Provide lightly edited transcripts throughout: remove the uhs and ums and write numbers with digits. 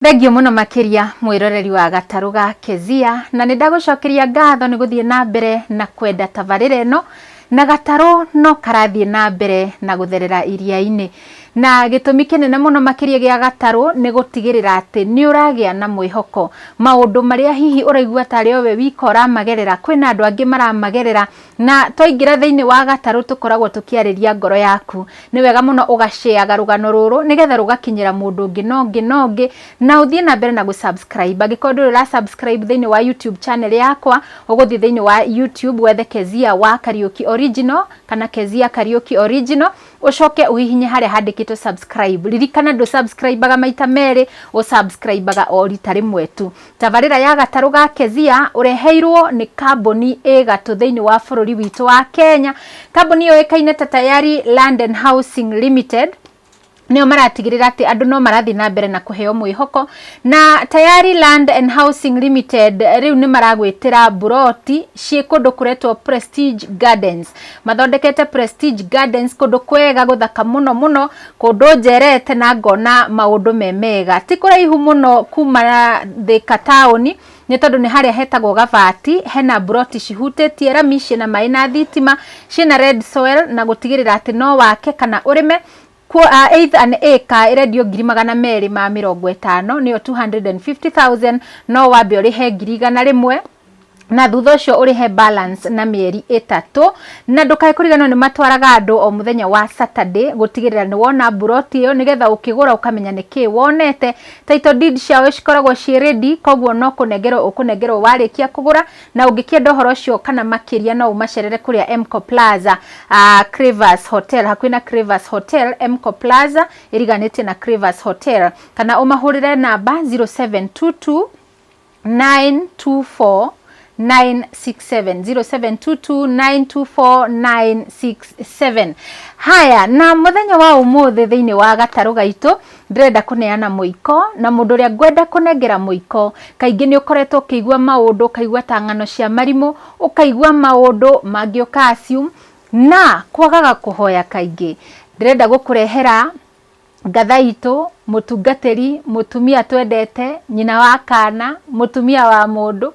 Thengiũ mũno makĩria mwĩroreri wa gatarũ ga Kezia, na nĩ ndagũcokeria ngatho nĩ gũthiĩ na mbere na kwenda tabarĩra ĩno, na gatarũ no karathiĩ na mbere na gũtherera iria-inĩ. Na gĩtũmi kĩnene mũno makĩria gĩa gatarũ nĩ gũtigĩrĩra atĩ nĩ ũragĩa na mwĩhoko. Maũndũ marĩa hihi ũraigua tarĩ o we wika ũramagerera, kwĩna andũ angĩ maramagerera, Na twaingĩra thĩinĩ wa gatarũ tũkoragwo tũkĩarĩria ngoro yaku. Nĩ wega mũno ũga share rũgano rũrũ nĩgetha rũgakinyĩra mũndũ ũngĩ na ũngĩ na ũngĩ, na ũthiĩ na mbere na gũ subscribe. Angĩkorwo ndũrĩ ũra subscribe thĩinĩ wa YouTube channel yakwa, ũgũthiĩ thĩinĩ wa YouTube wethe Kezia wa Kariũki Original kana Kezia Kariũki Original, ũcoke ũhihinye harĩa handĩkĩtwo subscribe. Ririkana ndũ subscribe aga maita merĩ, ũ subscribe aga o rita rĩmwe tu. Tabarĩra ya Gatarũ ga Kezia ũreheirwo nĩ kambuni ĩ gatũ thĩinĩ wa bũrũri witũ wa Kenya. Kambuni yũĩkaine ta Tayari Land and Housing Limited nĩo maratigĩrĩra atĩ andũ no marathiĩ na mbere na kũheo mwĩhoko. Na Tayari Land and Housing Limited rĩu nĩ maragwĩtĩra mburoti ciĩ kũndũ kũretwo Prestige Gardens. Mathondekete Prestige Gardens kũndũ kwega gũthaka mũno mũno, Kũndũ njerete na ngona maũndũ me mega. Ti kũraihu mũno kuma Thĩka taũni, nĩ tondũ nĩ harĩa hetagwo Gabati, hena mburoti cihutĩtie rami, ciĩna maĩ na thitima, ciĩna red soil na gũtigĩrĩra atĩ no wake kana ũrĩme. Either an acre ĩrendio 250,000, nĩyo 250,000, no wambe ũrĩhe 100,000, na thutha ũcio ũrĩhe balance na mĩeri ĩtatũ. Na ndũkae kũriganĩrwo nĩ matwaraga andũ o mũthenya wa Saturday gũtigĩrĩra nĩ wona mburoti ĩyo, nĩgetha ũkĩgũra ũkamenya nĩkĩ wonete. Title deed ciao cikoragwo ciĩ ready, koguo no kũnengerwo ũkũnengerwo warĩkia kũgũra. Na ũngĩkĩenda ũhoro ũcio kana makĩria no ũmacerere kũrĩa Emco Plaza, Crevas Hotel, hakuhĩ na Crevas Hotel, Emco Plaza ĩriganĩtie na Crevas Hotel, kana ũmahũrĩre namba 0722 924 967 0722 924 967. Haya, na mũthenya wa ũmũthĩ thĩinĩ wa gatarũ gaitũ ndĩrenda kũneana mũiko, na mũndũ ũrĩa ngwenda kũnengera mũiko, kaingĩ nĩ ũkoretwo ũkĩigua maũndũ, ũkaigua ta ng'ano cia marimũ, ũkaigua maũndũ mangĩ ũka assume, na kwagaga kũhoya kaingĩ. Ndĩrenda gũkũrehera Ngatha itũ, mũtungatĩri, mũtumia twendete, nyina wa kana, mũtumia wa mũndũ,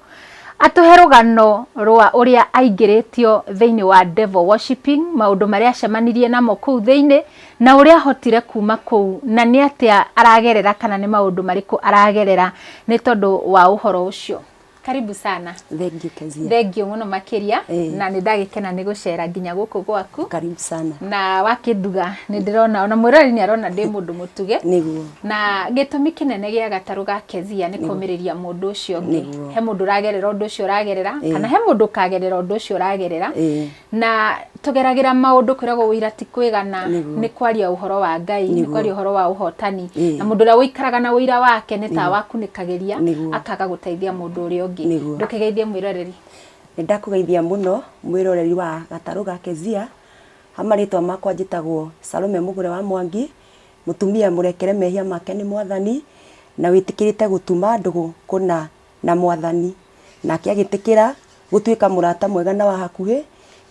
atũhe rũgano rwa ũrĩa aingĩrĩtio thĩinĩ wa devil worshiping, maũndũ marĩa acemanirie namo kũu thĩinĩ, na ũrĩa ahotire kuma kũu, na nĩ atĩa aragerera kana nĩ maũndũ marĩkũ aragerera nĩ tondũ wa ũhoro ũcio. Karibu sana. Thank you, Kezia. Thank you mũno makĩria. Na nĩ ndagĩkena nĩ gũcera nginya gũkũ gwaku. Karibu sana. Na wakĩnduga nĩ ndĩrona ona mwĩroreri nĩ arona ndĩ mũndũ mũtuge. Nĩguo. Na gĩtũmi kĩnene gĩa gatarũ ga Kezia nĩ kũmĩrĩria mũndũ ũcio ũngĩ. He mũndũ ũragerera ũndũ ũcio ũragerera, kana he mũndũ ũkagerera ũndũ ũcio ũragerera. Na tũgeragĩra maũndũ, kwĩragwo ũira ti kwĩgana, nĩ kwaria ũhoro wa Ngai, nĩ kwaria ũhoro wa ũhotani. Na mũndũ ũrĩa ũikaraga na ũira wake nĩ ta wakunĩkagĩria, akaga gũteithia mũndũ ũrĩa ũngĩ. Ndũkĩgeithie mwĩroreri. Nĩ ndakũgeithia mũno mwĩroreri wa Gatarũ ga Kezia. Ha marĩtwa makwa njĩtagwo Salome Mũgũre wa Mwangi, mũtumia mũrekere mehia make nĩ Mwathani, na wĩtĩkĩrĩte gũtuma ndũgũ kũna na Mwathani. Nake agĩtĩkĩra gũtuĩka mũrata mwega na wa hakuhĩ,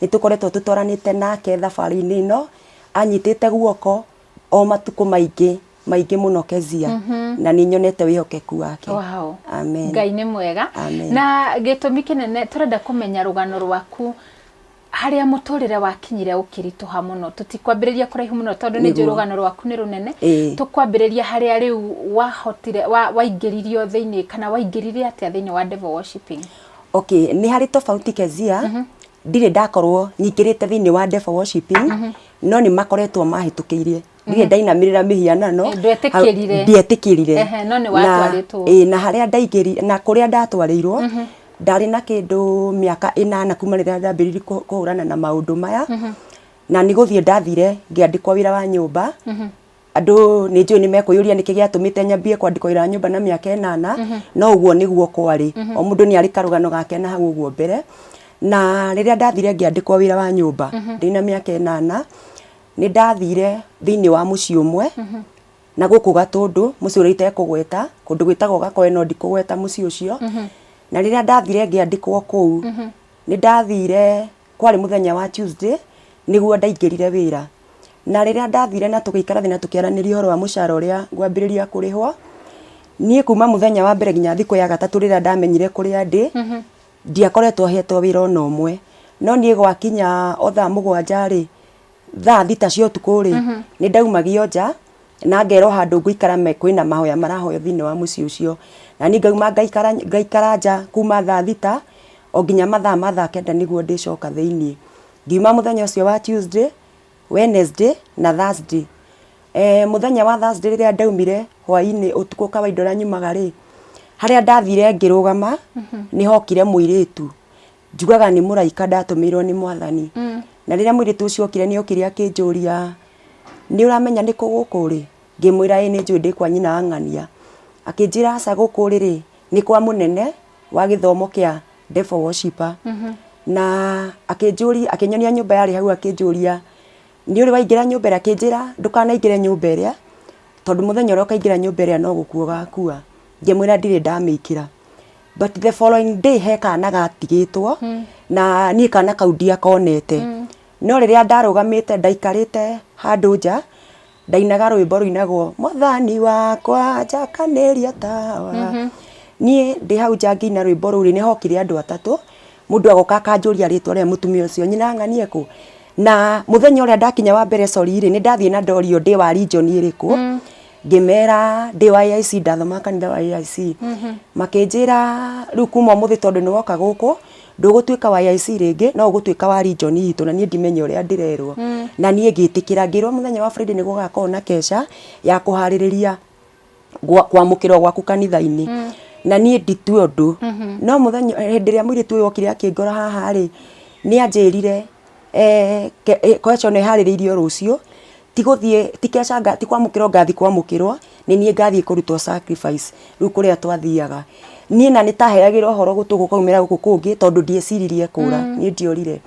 nĩ tũkoretwo tũtwaranĩte nake thabarĩ-inĩ ĩno, anyitĩte guoko o matukũ maingĩ maingĩ mũno Kezia, na nĩ nyonete wĩhokeku wake. Wow. Amen. Ngai nĩ mwega. Amen. Na gĩtũmi kĩnene tũrenda kũmenya rũgano rwaku, harĩa mũtũrĩre wakinyire ũkĩritũha mũno. Tũtikwambĩrĩria kũraihu mũno tondũ nĩ njũĩ rũgano rwaku nĩ rũnene. Tũkwambĩrĩria harĩa rĩu wahotire waingĩririo thĩinĩ, kana waingĩrire atĩa thĩinĩ wa devil worshiping? Okay, nĩ harĩ tofauti Kezia, ndirĩ ndakorwo nyingĩrĩte thĩinĩ wa devil worshiping, no nĩ makoretwo mahĩtũkĩirie. Ndirĩ ndainamĩrĩra mĩhianano. Ndwetĩkĩrire. Ndietĩkĩrire. Ehe, no nĩ watwarĩtwo. Na harĩa ndaingĩri, na kũrĩa ndatwarĩirwo, ndarĩ na kĩndũ mĩaka ĩnana kuma rĩrĩa ndambĩrĩirie kũhũrana na maũndũ maya. Na nĩ gũthiĩ ndathire ngĩandĩkwo wĩra wa nyũmba. Andũ nĩ njũĩ nĩ mekwĩyũria nĩkĩ gĩatũmĩte nyambie kwandĩkwo wĩra wa nyũmba na mĩaka ĩnana, no ũguo nĩguo kwarĩ. O mũndũ nĩ arĩ karũgano gake na hau ũguo mbere. Na rĩrĩa ndathire ngĩandĩkwo wĩra wa nyũmba ndĩna mĩaka ĩnana, nĩ ndathire thĩinĩ wa mũciĩ ũmwe na gũkũ Gatũndũ, mũciĩ ũrĩa itekũgweta, kũndũ gwĩtagwo Gakoe no ndikũgweta mũciĩ ũcio. Na rĩrĩa ndathire ngĩandĩkwo kũu, nĩ ndathire kwarĩ mũthenya wa Tuesday, nĩguo ndaingĩrire wĩra. Na rĩrĩa ndathire na tũgĩikara thĩ na tũkĩaranĩria ũhoro wa mũcara ũrĩa ngwambĩrĩria kũrĩhwo, Niĩ kuma mũthenya wa mbere nginya thikũ ya gatatũ rĩrĩa ndamenyire kũrĩa ndĩ, ndiakoretwo hetwo wĩra ona ũmwe. No niĩ gwakinya o thaa 7 rĩ, thaa 6 cia ũtukũ rĩ, nĩ ndaumagio nja na ngerwo handũ ngũikara kwĩna mahoya marahoywo thĩinĩ wa mũciĩ ũcio. Na niĩ ngauma ngaikara ngaikara nja kuma thaa 6 o nginya mathaa ma thaa 9 nĩguo ndĩcoka thĩinĩ. Ngiuma mũthenya ũcio wa Tuesday, Wednesday na Thursday. Mũthenya wa Thursday rĩrĩa ndaumire hwainĩ ũtukũ kawaida ũrĩa nyumaga rĩ, harĩa ndathire ngĩrũgama, nĩ hokire mũirĩtu. Njugaga nĩ mũraika ndatũmĩirwo nĩ mwathani. Na rĩrĩa mũirĩtu ũcio okire nĩ okire akĩnjũria, nĩ ũramenya nĩkũ gũkũ ũrĩ? Ngĩmwĩra ĩĩ nĩ njũĩ ndĩ kwa nyina wa ng'ania. Akĩnjĩra aca gũkũ ũrĩ rĩ, nĩ kwa mũnene wa gĩthomo kĩa devil worshipper. Na akĩnjũria, akĩnyonia nyũmba yarĩ hau akĩnjũria, nĩ ũrĩ waingĩra nyũmba ĩrĩa? Akĩnjĩra ndũkanaingĩre nyũmba ĩrĩa, tondũ mũthenya ũrĩa ũkaingĩra nyũmba ĩrĩa no gũkua ũgakua. Ngĩmwĩra ndirĩ ndamĩingĩra. But the following day he kana gatigĩtwo, na niĩ kana kau ndiakonete. No rĩrĩa ndarũgamĩte ndaikarĩte handũ nja, ndainaga rwĩmbo rũinagwo mwathani wakwa njakanĩria tawa. Niĩ ndĩ hau nja ngĩina rwĩmbo rũu rĩ, nĩ hokire andũ atatũ, mũndũ agoka akanjũria rĩtwa rĩa mũtumia ũcio, nyina ng'ania ekũ? Na mũthenya ũrĩa ndakinya wa mbere sorry rĩ, nĩ ndathiĩ na ndorio ndĩ wa region ĩrĩkũ, ngĩmera ndĩ wa AIC, ndathomaga kanitha wa AIC. Makĩnjĩra rĩu kuma ũmũthĩ tondũ nĩ woka gũkũ, ndũgũtuĩka wa AIC rĩngĩ, no ũgũtuĩka wa region itũ, na niĩ ndimenya ũrĩa ndĩrerwo. Na niĩ ngĩtĩkĩra, ngĩrwo mũthenya wa Friday nĩ gũgakorwo na kesha ya kũharĩrĩria kwamũkĩrwo gwaku kanitha-inĩ. Na niĩ nditue ũndũ. No mũthenya hĩndĩ ĩrĩa mũirĩtu ũyũ okire akĩngora haha rĩ, nĩ anjĩrire kesha ĩno ĩharĩrĩirio rũciũ, ti gũthiĩ ti kesha ti kwamũkĩrwo ngathiĩ kwamũkĩrwo, nĩ niĩ ngathiĩ kũrutwo sacrifice rĩu kũrĩa twathiaga. Niĩ na nĩ taheagĩra ũhoro gũtũ gũkaumĩra gũkũ kũngĩ tondũ ndieciririe kũra, niĩ ndiorire.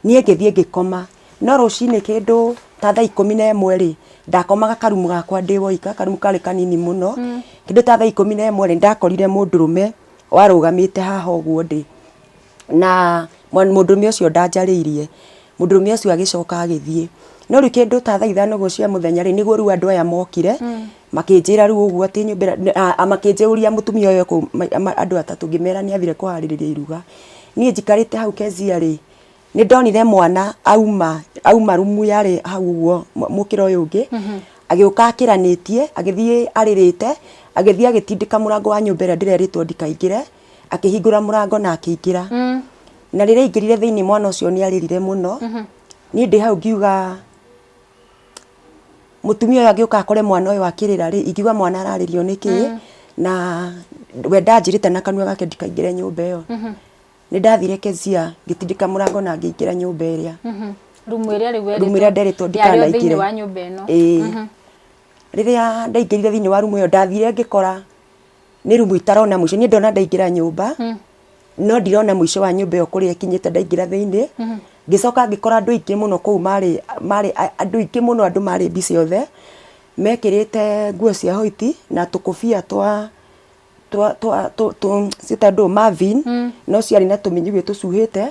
Niĩ ngĩthiĩ ngĩkoma, no rũcinĩ kĩndũ ta thaa 11 rĩ, ndakomaga karumu gakwa ndĩ woika, karumu karĩ kanini mũno, kĩndũ ta thaa 11 rĩ, nĩndakorire mũndũrũme warũgamĩte haha ũguo ndĩ, na mũndũrũme ũcio ndanjarĩirie, mũndũrũme ũcio agĩcoka agĩthiĩ. No rĩu kĩndũ ta thaa 5 ũguo cia mũthenya rĩ, nĩguo rĩu andũ aya mokire, makĩnjĩra rĩu ũguo atĩ nyũmba ĩrĩa, makĩnjũria mũtumia ũyũ ekũ, andũ atatũ, ngĩmera nĩ athire kũharĩrĩria iruga. Niĩ njikarĩte hau Kezia rĩ, nĩ ndonire mwana auma, auma rumu yarĩ hau ũguo mũkĩra ũyũ ũngĩ, agĩũka akĩranĩtie, agĩthiĩ arĩrĩte, agĩthiĩ agĩtindĩka mũrango wa nyũmba ĩrĩa ndĩrerĩtwo ndikaingĩre, akĩhingũra mũrango na akĩingĩra. Na rĩrĩa aingĩrire thĩinĩ mwana ũcio nĩ arĩrire mũno. Niĩ ndĩ hau ngiuga mũtumia ũyũ angĩũka akore mwana ũyũ akĩrĩra rĩ, ingiuga mwana ararĩrio nĩkĩ, na we ndanjĩrĩte na kanua gake ndikaingĩre nyũmba ĩyo. Nĩ ndathire Kezia ngĩtindĩka mũrango na ngĩingĩra nyũmba ĩrĩa. Rumu ĩrĩa rĩu Rumu ĩrĩa nderĩtwo yarĩ o thĩinĩ ndikanaingĩre. wa nyũmba ĩno. Ĩĩ. Rĩrĩa ndaingĩrire thĩinĩ wa rumu ĩyo ndathire ngĩkora nĩ rumu itarona mũico. Niĩ ndona ndaingĩra nyũmba, no ndirona mũico wa nyũmba ĩyo kũrĩa ĩkinyĩte ndaingĩra thĩinĩ. Ngĩcoka ngĩkora andũ aingĩ mũno kũu marĩ, marĩ andũ aingĩ mũno andũ marĩ busy othe, mekĩrĩte nguo cia white na tũkũbia twa twa twa ciĩtagwo ndũ Marvin, no ciarĩ na tũmĩnyuĩ tũcuhĩte,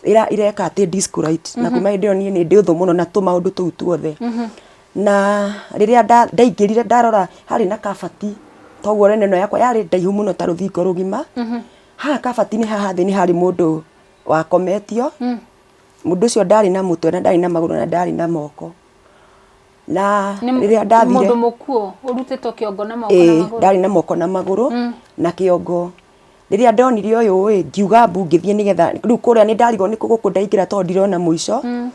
ireka atĩ disco light. Na kuma hĩndĩ ĩyo niĩ nĩ ndĩ ũthũ mũno na tũmaũndũ tũu tuothe. Na rĩrĩa ndaingĩrire ndarora harĩ na kabati toguo nene ĩno yakwa yarĩ ndaihu mũno ta rũthingo rũgima. Haha kabati-inĩ haha thĩ nĩ harĩ mũndũ wakometio. Mũndũ ũcio ndarĩ na mũtwe na ndarĩ na magũrũ na ndarĩ na moko. Na rĩrĩa ndathire Mũndũ mũkuũ ũrutĩtwo kĩongo na moko na magũrũ. Ndarĩ na moko na magũrũ na kĩongo. Rĩrĩa ndonire ũyũ ĩ, ngiuga mbu ngĩthiĩ nĩgetha, rĩu kũrĩa nĩ ndarigwo nĩkũ gũkũ ndaingĩra tondũ ndirona mũico.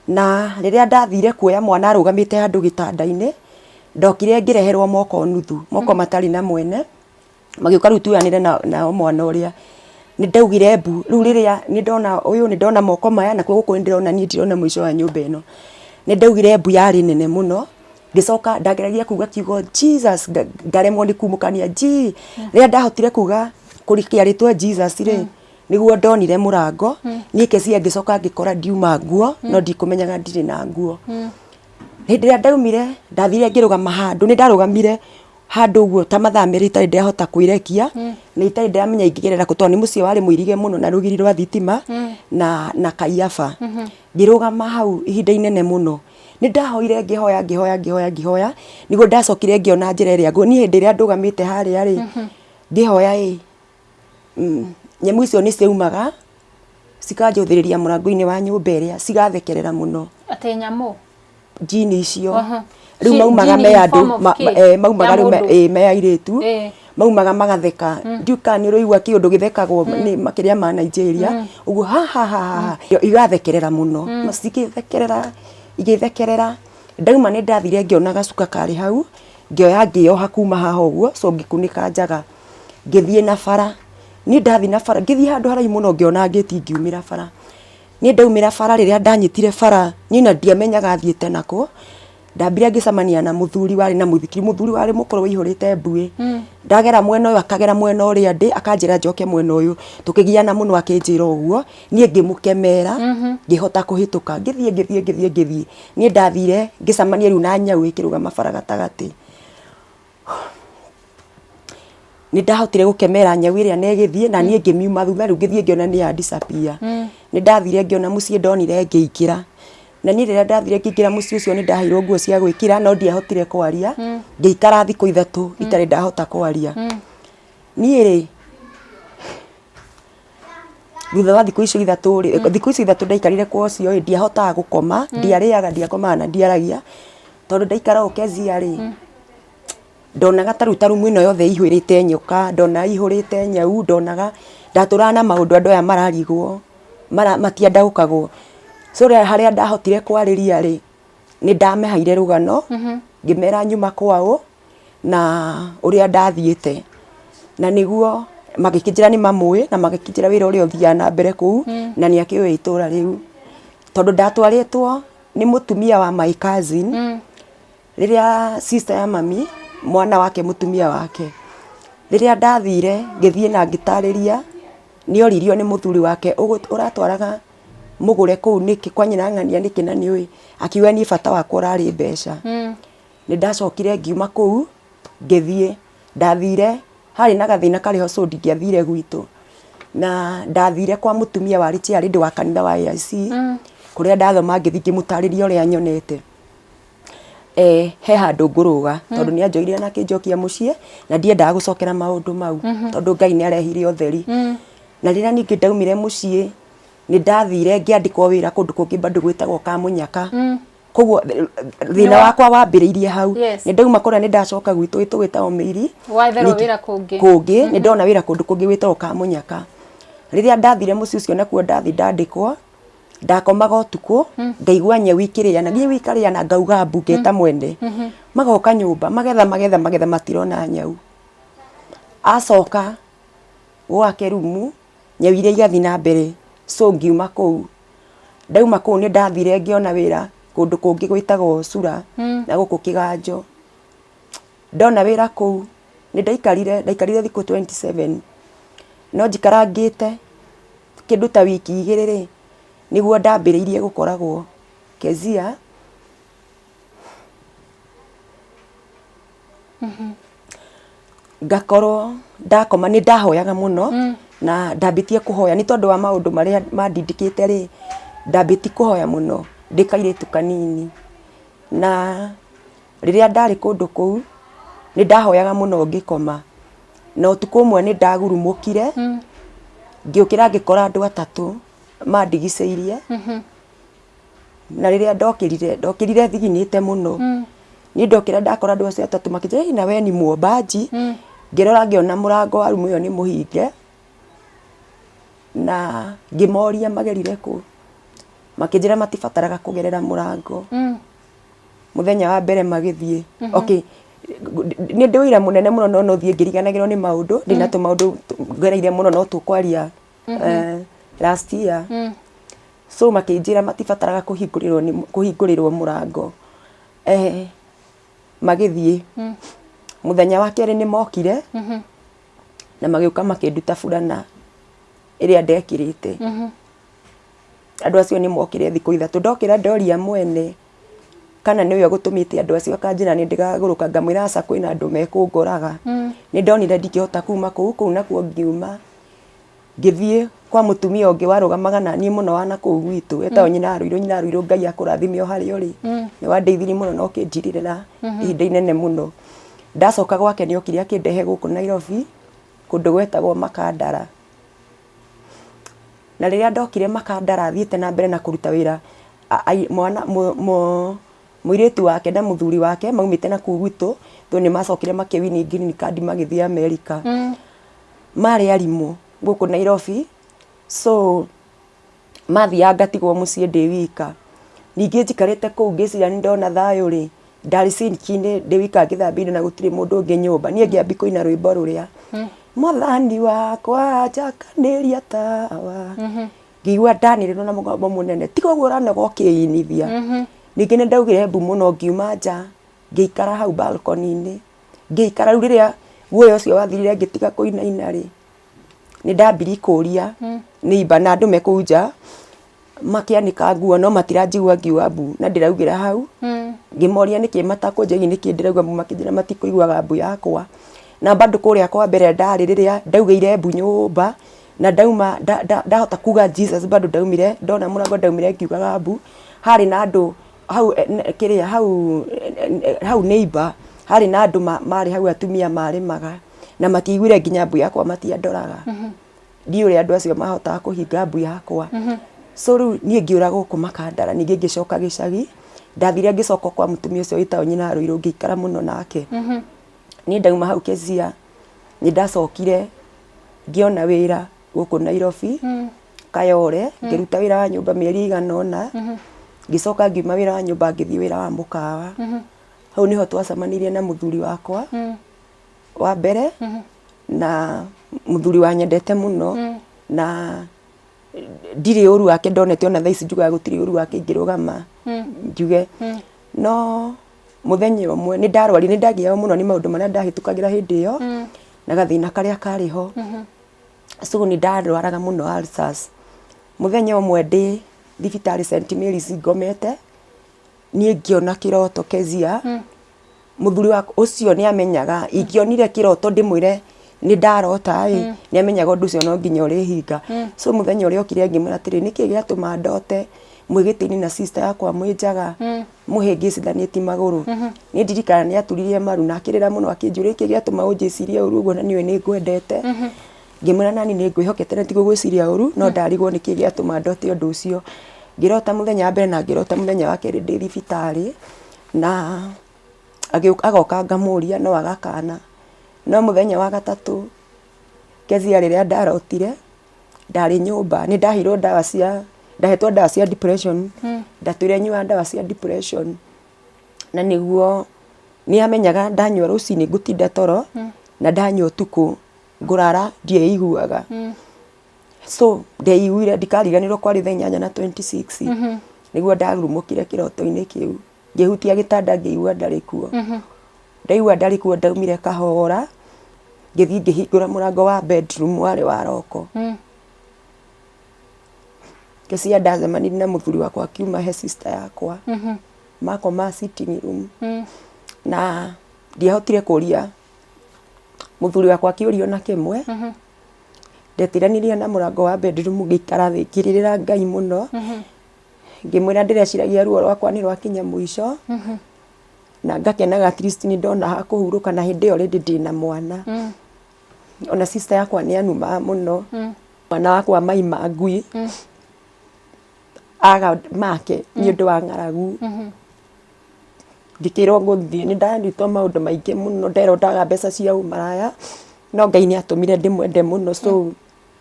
Na rĩrĩa ndathire kuoya mwana arũgamĩte handũ gĩtanda-inĩ, ndokire ngĩreherwo moko nuthu, moko matarĩ na mwene, magĩũka rĩu tuoyanĩre nao mwana ũrĩa. Nĩ ndaugire mbu, rĩu rĩrĩa nĩ ndona ũyũ, nĩ ndona moko maya, nakuo gũkũ nĩ ndĩrona niĩ ndirona mũico wa nyũmba ĩno. Nĩ ndaugire mbu yarĩ nene mũno, ngĩcoka ndageragia kuga kiugo Jesus ngaremwo nĩ kumũkania G, rĩrĩa ndahotire kuga kũrikia rĩtwa Jesus rĩ, nĩguo ndonire mũrango, niĩ Kezia ngĩcoka ngĩkora ndiuma nguo, no ndikũmenyaga ndirĩ na nguo. Hĩndĩ ĩrĩa ndaumire, ndathire ngĩrũgama handũ, nĩ ndarũgamire handũ ũguo ta mathaa 2 itarĩ ndahota kwĩrekia, na itarĩ ndĩramenya ingĩgerera kũ tondũ nĩ mũciĩ warĩ mũirige mũno na rũgiri rwa thitima na kaiyaba. Ngĩrũgama hau ihinda inene mũno. Nĩ ndahoire ngĩhoya ngĩhoya ngĩhoya ngĩhoya nĩguo ndacokire ngĩona njĩra ĩrĩa niĩ hĩndĩ ĩrĩa ndũgamĩte harĩa rĩ ngĩhoya ĩ nyamũ icio nĩ ciaumaga cikanjũthĩrĩria mũrango-inĩ wa nyũmba ĩrĩa cigathekerera mũno. Atĩ nyamũ? Njini icio. Rĩu maumaga me andũ maumaga rĩu me airĩtu maumaga magatheka. Ndiũĩ kana nĩ ũraigua kĩũndũ gĩthekagwo nĩ makĩria ma Nigeria ũguo ha ha ha ha igathekerera mũno cigĩthekerera igĩthekerera. Ndauma nĩ ndathire ngĩona gacuka karĩ hau ngĩoya ngĩyoha kuma haha ũguo so ngĩkunĩka njaga ngĩthiĩ na bara. Niĩ ndathiĩ na bara ngĩthiĩ handũ haraihu mũno ngĩona ngĩti ngiumĩra bara. Niĩ ndaumĩra bara rĩrĩa ndanyitire bara niĩ ona ndiamenyaga thiĩte nakũ, ndambire ngĩcemania na mũthuri warĩ na mũithikiri, mũthuri warĩ mũkũrũ waihũrĩte mbuĩ. Ndagera mwena ũyũ akagera mwena ũrĩa ndĩ akanjĩra njoke mwena ũyũ, tũkĩgiana mũno akĩnjĩra ũguo, niĩ ngĩmũkemera ngĩhota kũhĩtũka, ngĩthiĩ ngĩthiĩ ngĩthiĩ ngĩthiĩ, niĩ ndathire ngĩcemania rĩu na nyau ĩkĩrũgama bara gatagatĩ. Nĩ ndahotire gũkemera nyau ĩrĩa na ĩgĩthiĩ na niĩ ngĩmiuma thutha rĩu ngĩthiĩ ngĩona nĩ ya disappear. Nĩ ndathire ngĩona mũciĩ ndonire ngĩingĩra. Na niĩ rĩrĩa ndathire ngĩingĩra mũciĩ ũcio nĩ ndaheirwo nguo cia gwĩkĩra no ndiahotire kwaria. Ngĩikara thikũ ithatũ itarĩ ndahota kwaria. Niĩ rĩ, thutha wa thikũ icio ithatũ rĩ, thikũ icio ithatũ ndaikarire kwa ũcio rĩ, ndiahotaga gũkoma, ndiarĩaga, ndiakomaga na ndiaragia, tondũ ndaikara ũũ Kezia rĩ, ndonaga ta rĩu ta rumu ĩno yothe ĩihũrĩte nyoka, ndonaga ĩihũrĩte nyau, ndonaga, ndatũraga na maũndũ andũ aya mararigwo, matiandaũkagwo. So harĩa ndahotire kwarĩria rĩ, nĩ ndamaheire rũgano, ngĩmera nyuma kwaũ, na ũrĩa ndathiĩte. Na nĩguo magĩkĩnjĩra nĩ mamũĩ, na magĩkĩnjĩra wĩra ũrĩa ũthiaga na mbere kũu, na nĩ akĩũĩ itũra rĩu. Tondũ ndatwarĩtwo nĩ mũtumia wa my cousin, Rĩrĩa sister ya mami, mwana wake mũtumia wake, rĩrĩa ndathire ngĩthiĩ na ngĩtarĩria, nĩ oririo nĩ mũthuri wake ũratwaraga mũgũre kũu nĩkĩ kwa nyina ng'ania nĩkĩ na nĩũĩ? Akiuga niĩ bata wakwa ũrarĩ mbeca. Nĩ ndacokire ngiuma kũu ngĩthiĩ, ndathire harĩ na gathĩna karĩ ho so ndingĩathire gwitũ. Na ndathire kwa mũtumia warĩ chairlady wa kanitha wa AIC, kũrĩa ndathoma ngĩthiĩ ngĩmũtarĩria ũrĩa nyonete. He handũ ngũrũga tondũ nĩ anjoire na akĩnjokia mũciĩ na ndiendaga gũcokera maũndũ mau tondũ Ngai nĩ arehire ũtheri. Na rĩrĩa ningĩ ndaumire mũciĩ nĩ ndathire ngĩandĩkwo wĩra kũndũ kũngĩ bado gwĩtagwo Kamunyaka. Koguo thĩna wakwa wambĩrĩirie hau. Nĩ ndauma kũrĩa nĩ ndacoka gwitũ gwitũ gwĩtagwo Mĩiri. Wetherwo wĩra kũngĩ. Kũngĩ, nĩ ndona wĩra kũndũ kũngĩ gwĩtagwo Kamunyaka. Rĩrĩa ndathire mũciĩ ũcio nakuo ndathiĩ ndandĩkwo, Ndakomaga ũtukũ, ngaigua nyau ikĩrĩana, nyau ikarĩana ngauga mbu ngeta mwene. Magoka nyũmba, magetha magetha magetha matirona nyau. Acoka gwake rumu, nyau iria igathiĩ na mbere, so ngiuma kũu. Ndauma kũu nĩ ndathire ngĩona wĩra kũndũ kũngĩ gwĩtagwo Cura na gũkũ Kĩganjo. Ndona wĩra kũu, nĩ ndaikarire, ndaikarire thikũ 27, no njikarangĩte kĩndũ ta wiki igĩrĩ rĩ, nĩguo ndambĩrĩirie gũkoragwo Kezia. Ngakorwo ndakoma nĩ ndahoyaga mũno na ndambĩtie kũhoya nĩ tondũ wa maũndũ marĩa mandindĩkĩte rĩ, ndambĩtie kũhoya mũno ndĩ kairĩtu kanini. Na rĩrĩa ndarĩ kũndũ kũu, nĩ ndahoyaga mũno ngĩkoma. Na ũtukũ ũmwe nĩ ndagurumũkire, ngĩũkĩra ngĩkora andũ atatũ mandigicĩirie, na rĩrĩa ndokĩrire, ndokĩrire thiginĩte mũno. Niĩ ndokĩra ndakora andũ acio atatũ makĩnjĩra ĩ na we ni muombaji, ngĩrora ngĩona mũrango wa rumu ĩyo nĩ mũhinge, na ngĩmoria magerire kũ, makĩnjĩra matibataraga kũgerera mũrango. Mũthenya wa mbere magĩthiĩ, okay, nĩ ndĩ ũira mũnene mũno no no thiĩ ngĩriganagĩrwo nĩ maũndũ, ndĩna tũmaũndũ ngereire mũno no tũkwaria last year. So makĩnjĩra matibataraga kũhingũrĩrwo nĩ kũhingũrĩrwo mũrango. Magĩthiĩ. Mũthenya wa kerĩ nĩ mokire, na magĩũka makĩnduta burana ĩrĩa ndekĩrĩte. Andũ acio nĩ mokire thikũ ithatũ, ndokĩra ndoria mwene kana nĩwe ũgũtũmĩte andũ acio akanjĩra nĩ ndĩragũrũka, ngamwĩra aca kwĩna andũ mekũngoraga. Nĩ ndonire ndingĩhota kuma kũu, kũu nakuo ngiuma. Ngĩthiĩ kwa mũtumia ũngĩ warũgamaga na niĩ mũno wa nakũu gwitũ etagwo nyina Rũirũ. Nyina Rũirũ, Ngai akũrathime o harĩa ũrĩ, nĩ wandeithirie mũno na ũkĩnjirĩrĩra ihinda inene mũno. Ndacoka gwake nĩ okire akĩndehe gũkũ Nairobi kũndũ gwetagwo Makandara. Na rĩrĩa ndokire Makandara thiĩte na mbere na kũruta wĩra, mwana mũirĩtu wake na mũthuri wake maumĩte nakũu gwitũ, tondũ nĩ macokire makĩ win green card magĩthiĩ America. Marĩ arimũ gũkũ Nairobi, so mathiaga ngatigwo mũciĩ ndĩ wika. Ningĩ njikarĩte kũu ngĩciria nĩ ndona thayũ rĩ, ndarĩ sinki-inĩ ndĩ wika ngĩthambia indo na gũtirĩ mũndũ ũngĩ nyũmba, niĩ ngĩambia kũina rwĩmbo rũrĩa, Mwathani wakwa njakanĩria tawa. Ngĩigua ndanĩrĩrwo na mũgambo mũnene, tiga ũguo ũranoga ũkĩinithia. Ningĩ nĩ ndaugire mbu mũno ngiuma nja, ngĩikara hau balcony-inĩ. Ngĩikara rĩu rĩrĩa guoya ũcio wathirire ngĩtiga kũinaina rĩ, nĩ ndambirie kũria neighbour na andũ me kũu nja makĩanĩka nguo no matiranjigua ngiuga mbu na ndĩraugĩra hau. Ngĩmoria nĩkĩ matakũnjĩria nĩkĩ ndĩrauga mbu makĩnjĩra matikũiguaga mbu yakwa. Na bado kũrĩa kwa mbere ndarĩ rĩrĩa ndaugĩire mbu nyũmba na ndauma ndahota kuga Jesus bado ndaumire ndona mũrango ndaumire ngiugaga mbu, harĩ na andũ hau kĩrĩa hau hau neighbor harĩ na andũ marĩ hau atumia marĩmaga na matiaiguire nginya mbu yakwa matiandoraga. Ndiũĩ ũrĩa andũ acio mahotaga kũhinga mbu yakwa. So rĩu niĩ ngĩũra gũkũ Makandara ningĩ ngĩcoka gĩcagi, ndathire ngĩcoka kwa mũtumia ũcio wĩtagwo nyina wa Rũirũ ngĩikara mũno nake. Niĩ ndauma hau Kezia nĩ ndacokire ngĩona wĩra gũkũ Nairobi. Kayore, ngĩruta wĩra wa nyũmba mĩeri ĩigana ũna, ngĩcoka ngiuma wĩra wa nyũmba ngĩthiĩ wĩra wa mũkawa. Hau nĩho twacemanirie na mũthuri wakwa wa mbere, na mũthuri wanyendete mũno, na ndirĩ ũru wake ndonete ona thaa ici njugaga gũtirĩ ũru wake ingĩrũgama njuge. No mũthenya ũmwe nĩ ndarwarire, nĩ ndagiagwo mũno nĩ maũndũ marĩa ndahĩtũkagĩra hĩndĩ ĩyo, na gathĩna karĩa karĩ ho. So nĩ ndarwaraga mũno ulcers. Mũthenya ũmwe ndĩ thibitarĩ St Mary's ngomete, niĩ ngĩona kĩroto Kezia, mũthuri wakwa ũcio nĩ amenyaga, ingĩonire kĩroto ndĩmwĩre nĩ ndarota ĩ, nĩ amenyaga ũndũ ũcio no nginya ũrĩhinga. So mũthenya ũrĩa okire ngĩmwĩra atĩrĩrĩ, nĩkĩ gĩatũma ndote mwĩ gĩtĩ-inĩ na sister yakwa mwĩ njaga, mũhĩngĩcithanĩtie magũrũ? Niĩ ndirikana nĩ aturirie maru na akĩrĩra mũno akĩnjũria nĩkĩ gĩatũma ũnjĩcirie ũru ũguo na nĩũĩ nĩ ngwendete. Ngĩmwĩra nani nĩ ngwĩhokete na ndigũgwĩciria ũru no ndarigwo nĩkĩ gĩatũma ndote ũndũ ũcio. Ngĩrota mũthenya wa mbere na ngĩrota mũthenya wa kerĩ ndĩ thibitarĩ na agoka ngamũria no agakana. No mũthenya wa gatatũ Kezia rĩrĩa ndarotire ndarĩ nyũmba nĩ ndaheirwo ndawa cia ndahetwo ndawa cia depression ndatũire nyuaga ndawa cia depression na nĩguo nĩ amenyaga ndanyua rũcinĩ ngũtinda toro na ndanyua ũtukũ ngũrara ndieiguaga. So ndeiguire ndikariganĩrwo kwarĩ thaa inyanya na 26 nĩguo ndarurumũkire kĩroto-inĩ kĩu ngĩhutia gĩtanda ngĩigua ndarĩ kuo. Ndaigua ndarĩ kuo ndaumire kahora ngĩthiĩ ngĩhingũra mũrango wa bedroom warĩ wa roko. Ngĩciria ndacemanirie na mũthuri wakwa akiuma he sister yakwa makoma sitting room na ndiahotire kũria mũthuri wakwa kĩũria ona kĩmwe. Ndetiranirie na mũrango wa bedroom ngĩikara thĩ ngĩrĩrĩra Ngai mũno ngĩmwĩra ndĩreciragia ruo rwakwa nĩ rwakinya mũico na ngakenaga at least nĩ ndona ha kũhurũka na hĩndĩ ĩyo already ndĩna mwana. Ona sister yakwa nĩ anumaga mũno. Mwana wakwa mai ma ngui aga make nĩ ũndũ wa ng'aragu. Ngĩkĩrwo ngũthiĩ nĩ ndarutwo maũndũ maingĩ mũno nderwo ndaga mbeca cia ũmaraya no Ngai nĩ atũmire ndĩmwende mũno so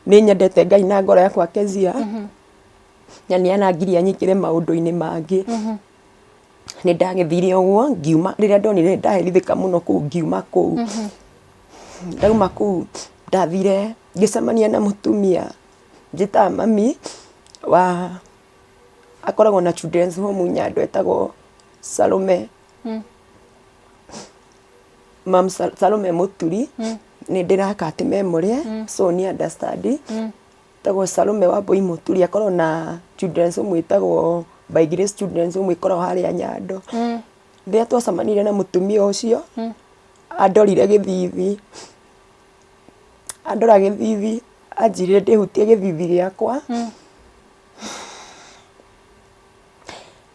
nĩ nyendete Ngai na ngoro yakwa Kezia na nĩ anangiria nyingĩre maũndũ-inĩ mangĩ. Nĩ ndagĩthire ũguo ngiuma rĩrĩa ndonire ndaherithĩka mũno kũu ngiuma kũu. Ndauma kũu ndathire ngĩcemania na mũtumia njĩtaga mami wa akoragwo na children's home Nyando etagwo Salome. Mam Salome Mũturi nĩ ndĩraka atĩ memory so nĩ understand. Etagwo Salome Wambui Mũturi akoragwo na children's home ĩtagwo By Grace Children's Home ĩkoragwo harĩa Nyando. Rĩrĩa twacemanirie na mũtumia ũcio, andorire gĩthithi, andora gĩthithi. Anjĩrire ndĩhutie gĩthithi gĩakwa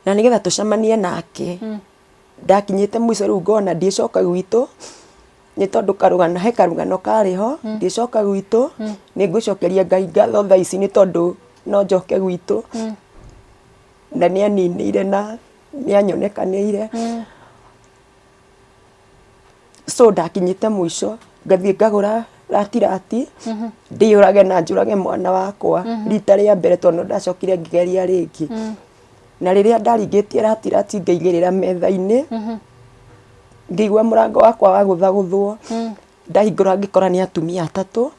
na nĩgetha tũcemanie nake. Ndakinyĩte mũico rĩu ngona ndiĩcoka gwitũ nĩ tondũ karũgano he karũgano karĩ ho, ndiĩcoka gwitũ, nĩ ngũcokeria Ngai ngatho thaa ici nĩ tondũ no njoke gwitũ. Na nĩ aninĩire na nĩ anyonekanĩire. So ndakinyĩte mũico ngathiĩ ngagũra ratirati ndĩyũrage na njũrage mwana wakwa rita rĩa mbere tondũ no ndacokire ngĩgeria rĩngĩ. Na rĩrĩa ndaringĩtie ratirati ngaigĩrĩra metha-inĩ, ngĩigua mũrango wakwa wagũthagũthwo, ndahingũra ngĩkora nĩ atumia atatũ,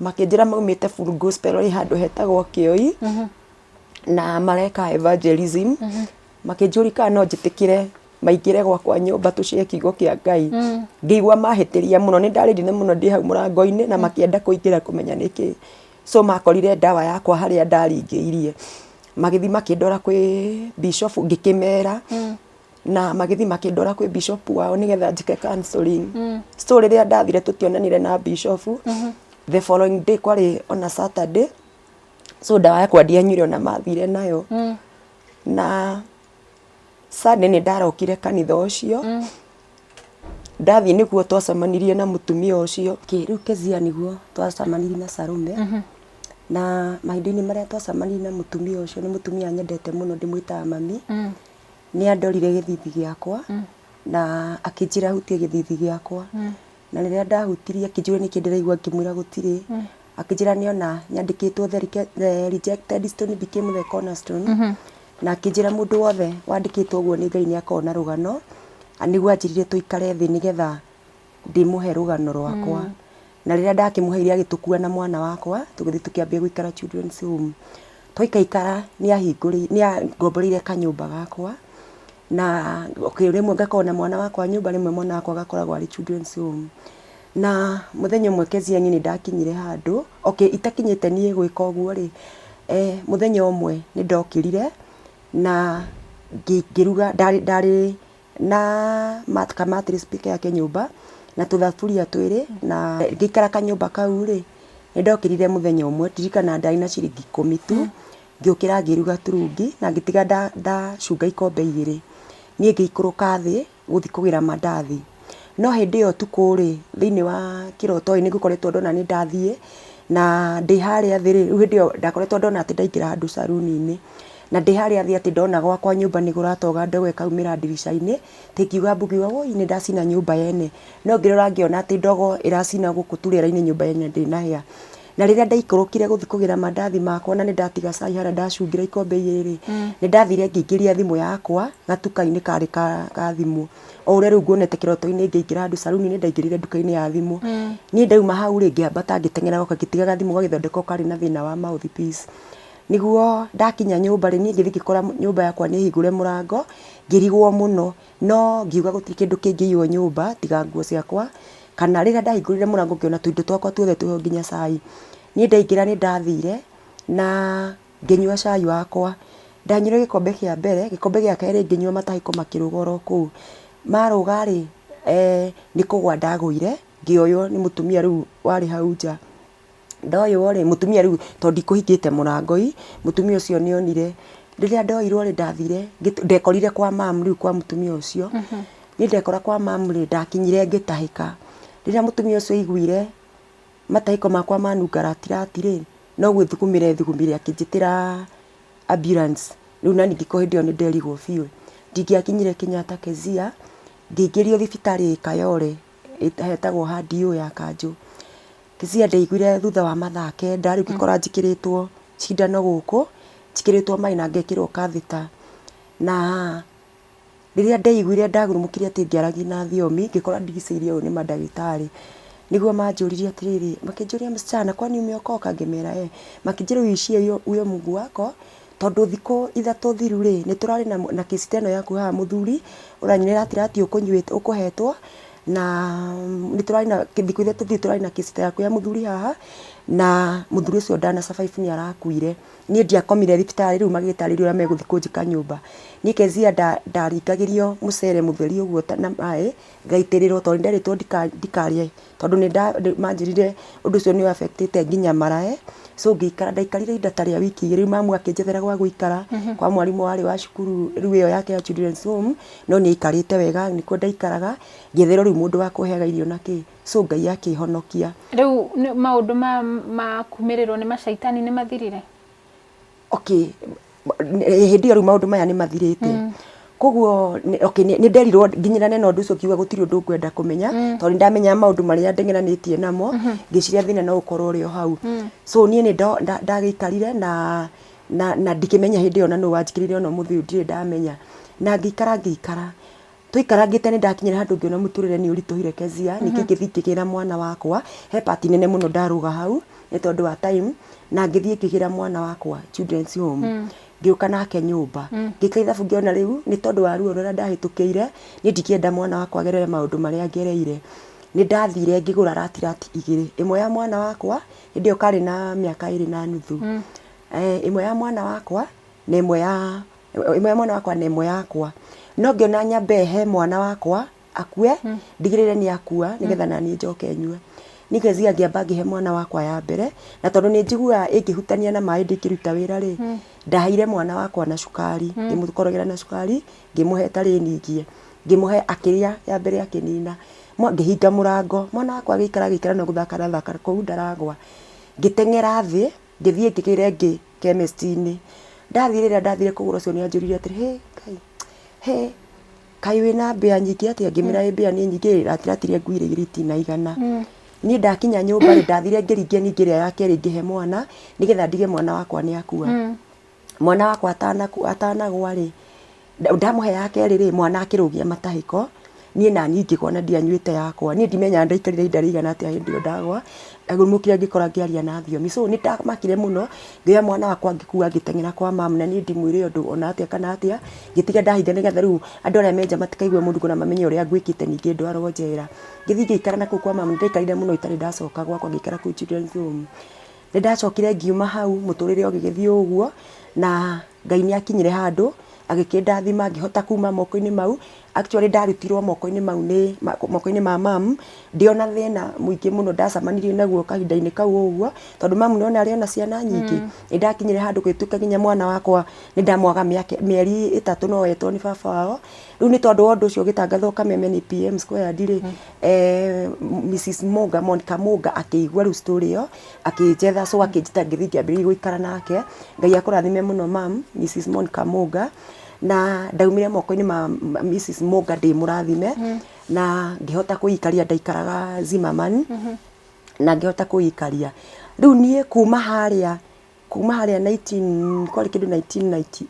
makĩnjĩra maumĩte Full Gospel ĩ handũ hetagwo Kĩoi, na mareka evangelism, makĩnjũria kana no njĩtĩkĩre maingĩre gwakwa nyũmba tũcĩe kiugo kĩa Ngai. Ngĩigua mahĩtĩria mũno, nĩ ndarĩrire mũno ndĩ hau mũrango-inĩ na makĩenda kũingĩra kũmenya nĩkĩ. So makorire ndawa yakwa harĩa ndaringĩirie. Magĩthiĩ makĩndwara kwĩ bishop ngĩkĩmera, na magĩthiĩ makĩndwara kwĩ bishop wao nĩgetha njĩke counseling. So rĩrĩa ndathire tũtionanire na bishop, the following day kwarĩ ona Saturday, so ndawa yakwa ndianyuire ona mathire nayo. Na Sunday nĩ ndarokire kanitha ũcio, ndathiĩ nĩguo twacemanirie na mũtumia ũcio. Rĩu Kezia nĩguo twacemanirie na Salome, na mahinda-inĩ marĩa twacemanirie na mũtumia ũcio, nĩ mũtumia nyendete mũno ndĩmwĩtaga mami, nĩ andorire gĩthithi gĩakwa, na akĩnjĩra hutie gĩthithi gĩakwa, na rĩrĩa ndahutirie akĩnjũria nĩkĩ ndĩraigua ngĩmwĩra gũtirĩ, akĩnjĩra nĩona nyandĩkĩtwo the rejected stone became the cornerstone, na akĩnjĩra mũndũ wothe wandĩkĩtwo ũguo nĩ Ngai nĩ akoragwo na rũgano, na nĩguo anjĩrire tũikare thĩ nĩgetha ndĩmũhe rũgano rwakwa. Na rĩrĩa ndakĩmũheire agĩtũkua na mwana wakwa tũgĩthiĩ tũkĩambia gũikara children's home. Twaikaikara nĩ angomboreire kanyũmba gakwa na okay, rĩmwe ngakorwo na mwana wakwa nyũmba, rĩmwe mwana wakwa agakoragwo arĩ children's home. Na mũthenya ũmwe Kezia niĩ nĩ ndakinyire handũ, okay itakinyĩte niĩ gwĩka ũguo rĩ, mũthenya ũmwe nĩ ndokĩrire na ngĩruga, ndarĩ na ka mattress peke yake nyũmba na tũthaburia twĩrĩ na ngĩikara kanyũmba kau rĩ, nĩ ndokĩrire mũthenya ũmwe ndirikanaga ndarĩ na ciringi ikũmi tu, ngĩũkĩra ngĩruga turungi na ngĩtiga ndacunga ikombe igĩrĩ. Niĩ ngĩikũrũka thĩ gũthiĩ kũgĩra mandathi. No hĩndĩ ĩyo ũtukũ rĩ, thĩinĩ wa kĩroto ĩ, nĩ ngũkoretwo ndona nĩ ndathiĩ, na ndĩ harĩa thĩ rĩ, rĩu hĩndĩ ĩyo ndakoretwo ndona atĩ ndaingĩra handũ caruni-inĩ, na ndĩ harĩa thĩ atĩ ndona gwakwa nyũmba nĩ kũratoga ndogo ĩkaumĩra ndirica-inĩ, atĩ ngiuga mbu ngiuga woi nĩ ndacina nyũmba yene. No ngĩrora ngĩona atĩ ndogo ĩracina gũkũ tu rĩera-inĩ nyũmba yene ndĩnahĩa. Na rĩrĩa ndaikũrũkire gũthiĩ kũgĩra mandathi makwa na nĩ ndatiga cai harĩa ndacungĩra ikombe igĩrĩ rĩ, nĩ ndathire ngĩingĩria thimũ yakwa gatuka-inĩ karĩ ka thimũ. O ũrĩa rĩu nguonete kĩroto-inĩ ngĩingĩra handũ caruni-inĩ ndaingĩrire nduka-inĩ ya thimũ. Niĩ ndauma hau rĩ, ngĩambata ngĩteng'era gwakwa ngĩtiga gathimũ gagĩthondekwo karĩ na thĩna wa mouthpiece. Nĩguo ndakinya nyũmba rĩ, niĩ ngĩthiĩ ngĩkora nyũmba yakwa nĩ hingũre mũrango, ngĩrigwo mũno. No ngiuga gũtirĩ kĩndũ kĩngĩiywo nyũmba tiga nguo ciakwa, kana rĩrĩa ndahingũrire mũrango ngĩona tũindo twakwa tuothe twĩho nginya cai. Niĩ ndaingĩra nĩ ndathire na ngĩnyua cai wakwa. Ndanyuire gĩkombe kĩa mbere, gĩkombe gĩa kerĩ ngĩnyua matahĩko makĩrũga oro kũu. Marũga rĩ, nĩ kũgũa ndagũire, ngĩoywo nĩ mũtumia rĩu warĩ hau nja. Ndoywo rĩ, mũtumia rĩu tondũ ndikũhingĩte mũrango ĩ, mũtumia ũcio nĩ onire. Rĩrĩa ndoirwo rĩ, ndathire, ndekorire kwa mamu rĩu kwa mũtumia ũcio. Niĩ ndekora kwa mamu rĩ, ndakinyire ngĩtahĩka. Rĩrĩa mũtumia ũcio aiguire matahĩko makwa manunga ratirati rĩ, no gwĩthugumĩra ethugumire akĩnjĩtĩra ambulance. Rĩu nani ngĩkorwo hĩndĩ ĩyo nĩ nderigwo biũ. Ndingĩakinyire Kenyatta Kezia, ngĩingĩrio thibitarĩ Kayole hetagwo HDU ya Kanjũ. Kezia ndaiguire thutha wa mathaa kenda rĩu ngĩkora njĩkĩrĩtwo cindano gũkũ, njĩkĩrĩtwo maĩ na ngekĩrwo catheter. Na rĩrĩa ndaiguire ndagurumũkire atĩ ngĩaragia na thiomi, ngĩkora ndigicĩirio ũũ nĩ mandagĩtarĩ. Nĩguo manjũririe atĩrĩrĩ, makĩnjũria msichana kwani umeokoka? Ngĩmera ĩĩ. Makĩnjĩra uishie huyo Mungu wako tondũ thikũ ithatũ thiru rĩ, nĩ tũrarĩ na case ta ĩno yaku haha mũthuri, ũranyuĩra ratirati ũkũhetwo, Na nĩ tũrarĩ na thikũ ithatũ thiru tũrarĩ na case ta yaku ya mũthuri haha, na mũthuri ũcio ndana survive nĩ arakuire. Niĩ ndiakomire thibitarĩ rĩu magĩtarĩria ũrĩa megũthiĩ kũnjika nyũmba. Niĩ Kezia ndaringagĩrio mũcere mũtheri ũguo na maĩ, ngaitĩrĩrwo tondũ nĩ nderĩtwo ndikarĩe tondũ nĩ manjĩrire ũndũ ũcio nĩ ũ affect ĩte nginya mara so ngĩikara, ndaikarire ihinda ta rĩa wiki igĩrĩ, rĩu mamu akĩnjethera gwa gũikara kwa mwarimũ warĩ wa cukuru rĩu ĩyo yake ya children's home, no nĩ aikarĩte wega nĩkuo ndaikaraga, ngĩetherwo rĩu mũndũ wa kũheaga irio na kĩ, so Ngai akĩhonokia. Rĩu maũndũ ma kumĩrĩrwo nĩ macaitani nĩ mathirire? Okay, hĩndĩ ĩyo rĩu maũndũ maya nĩ mathirĩte. Koguo okay, nĩ nderirwo nginyĩrane na ũndũ ũcio ngiuga gũtirĩ ũndũ ngwenda kũmenya, tondũ nĩ ndamenyaga maũndũ marĩa ndeng'eranĩtie namo, ngĩciria thĩna no ũkorwo ũrĩ o hau. So niĩ nĩ ndagĩikarire na na ndikĩmenya hĩndĩ ĩyo na nũ wanjĩkĩrĩire ona ũmũthĩ ũyũ ndirĩ ndamenya. Na ngĩikara ngĩikara, tũikarangĩte nĩ ndakinyire handũ ngĩona mũtũrĩre nĩ ũritũhire Kezia, ningĩ ngĩthiĩ ngĩgĩra mwana wakwa, he part nene mũno ndarũga hau nĩ tondũ wa time, na ngĩthiĩ ngĩgĩra mwana wakwa children's home, ngĩũka nake nyũmba, ngĩka ithabu ngĩona rĩu nĩ tondũ wa ruo rũrĩa ndahĩtũkĩire, niĩ ndingĩenda mwana wakwa agerere maũndũ marĩa ngereire. Nĩ ndathire ngĩgũra ratirati igĩrĩ, ĩmwe ya mwana wakwa, hĩndĩ ĩyo karĩ na mĩaka ĩrĩ na nuthu, ĩmwe ya mwana wakwa na ĩmwe ya ĩmwe ya mwana wakwa na ĩmwe yakwa. No ngĩona nyambe he mwana wakwa akue, ndigĩrĩre nĩ akua nĩgetha naniĩ njoke nyue. Niĩ Kezia ngĩamba ngĩhe mwana wakwa ya mbere, na tondũ nĩ njiguaga ĩngĩhutania na maĩ ndĩngĩruta wĩra rĩ, ndaheire mwana wakwa na cukari, ngĩmũkorogera na cukari, ngĩmũhe ĩtarĩ ningie, ngĩmũhe akĩrĩa ya mbere akĩnina. Ngĩhinga mũrango, mwana wakwa agĩikara agĩikara no gũthaka arathaka kũu ndaragwa. Ngĩteng'era thĩ, ngĩthiĩ ngĩgĩra ĩngĩ chemist-inĩ. Ndathiĩ rĩrĩa ndathire kũgũra ũcio nĩ anjũririe atĩrĩ, hĩ Ngai, hĩ kaĩ wĩna mbĩa nyingĩ atĩa? Ngĩmwĩra ĩ mbĩa nĩ nyingĩ ĩ, ratiratirie ngui igĩrĩ itinaigana. Niĩ ndakinya nyũmba rĩ, ndathire ngĩringia ningĩ ĩrĩa ya kerĩ ngĩhe mwana, nĩgetha ndige mwana wakwa nĩ akua. Mwana wakwa atanagwa rĩ, ndamũhe ya kerĩ rĩ, mwana akĩrũgia matahĩko, niĩ naniĩ ngĩgwa na ndianyuĩte yakwa. Niĩ ndimenyaga ndaikarire ihinda rĩigana atĩa hĩndĩ ĩyo ndagwa, ndagũmũkire ngĩkora ngĩaria na thiomi. So nĩ ndamakire mũno, ngĩoya mwana wakwa ngĩkua ngĩteng'era kwa mum na niĩ ndimwĩre ũndũ ona atĩa kana atĩa, ngĩtiga ndahitha nĩgetha rĩu andũ arĩa me nja matikaigue mũnungo na mamenye ũrĩa ngwĩkĩte ningĩ ndwarwo njera. Ngĩthiĩ ngĩikara nakũu kwa mum, nĩ ndaikarire mũno itarĩ ndacoka gwakwa ngĩikara kũu children's home. Nĩ ndacokire ngiuma hau mũtũrĩre ũgĩgĩthiĩ o ũguo, na Ngai nĩ akinyire handũ agĩkĩndathima ngĩhota kuma moko-inĩ mau. Actually ndarutirwo moko-inĩ mau nĩ moko-inĩ ma mum ndĩ ona thĩna mũingĩ mũno ndacemanirie naguo kahinda-inĩ kau ũguo, tondũ mum nĩ wona arĩ ona ciana nyingĩ. Nĩ ndakinyire handũ gũgĩtuĩka nginya mwana wakwa nĩ ndamwaga mĩeri ĩtatũ no etwo nĩ baba wao. Rĩu nĩ tondũ wa ũndũ ũcio ũgĩtangathwo Kameme nĩ PM squared rĩ, Mrs Mũnga, Monica Mũnga akĩigua rĩu story ĩyo, akĩnjetha so akĩnjĩta ngĩthiĩ ngĩambĩrĩria gũikara nake. Ngai akũrathime mũno mum, Mrs Monica Mũnga. Na ndaumire moko-inĩ ma Mrs Mũnga ndĩ mũrathime, na ngĩhota kwĩikaria ndaikaraga Zimmerman, na ngĩhota kwĩikaria. Rĩu niĩ kuma harĩa kuma harĩa 19 kwarĩ kĩndũ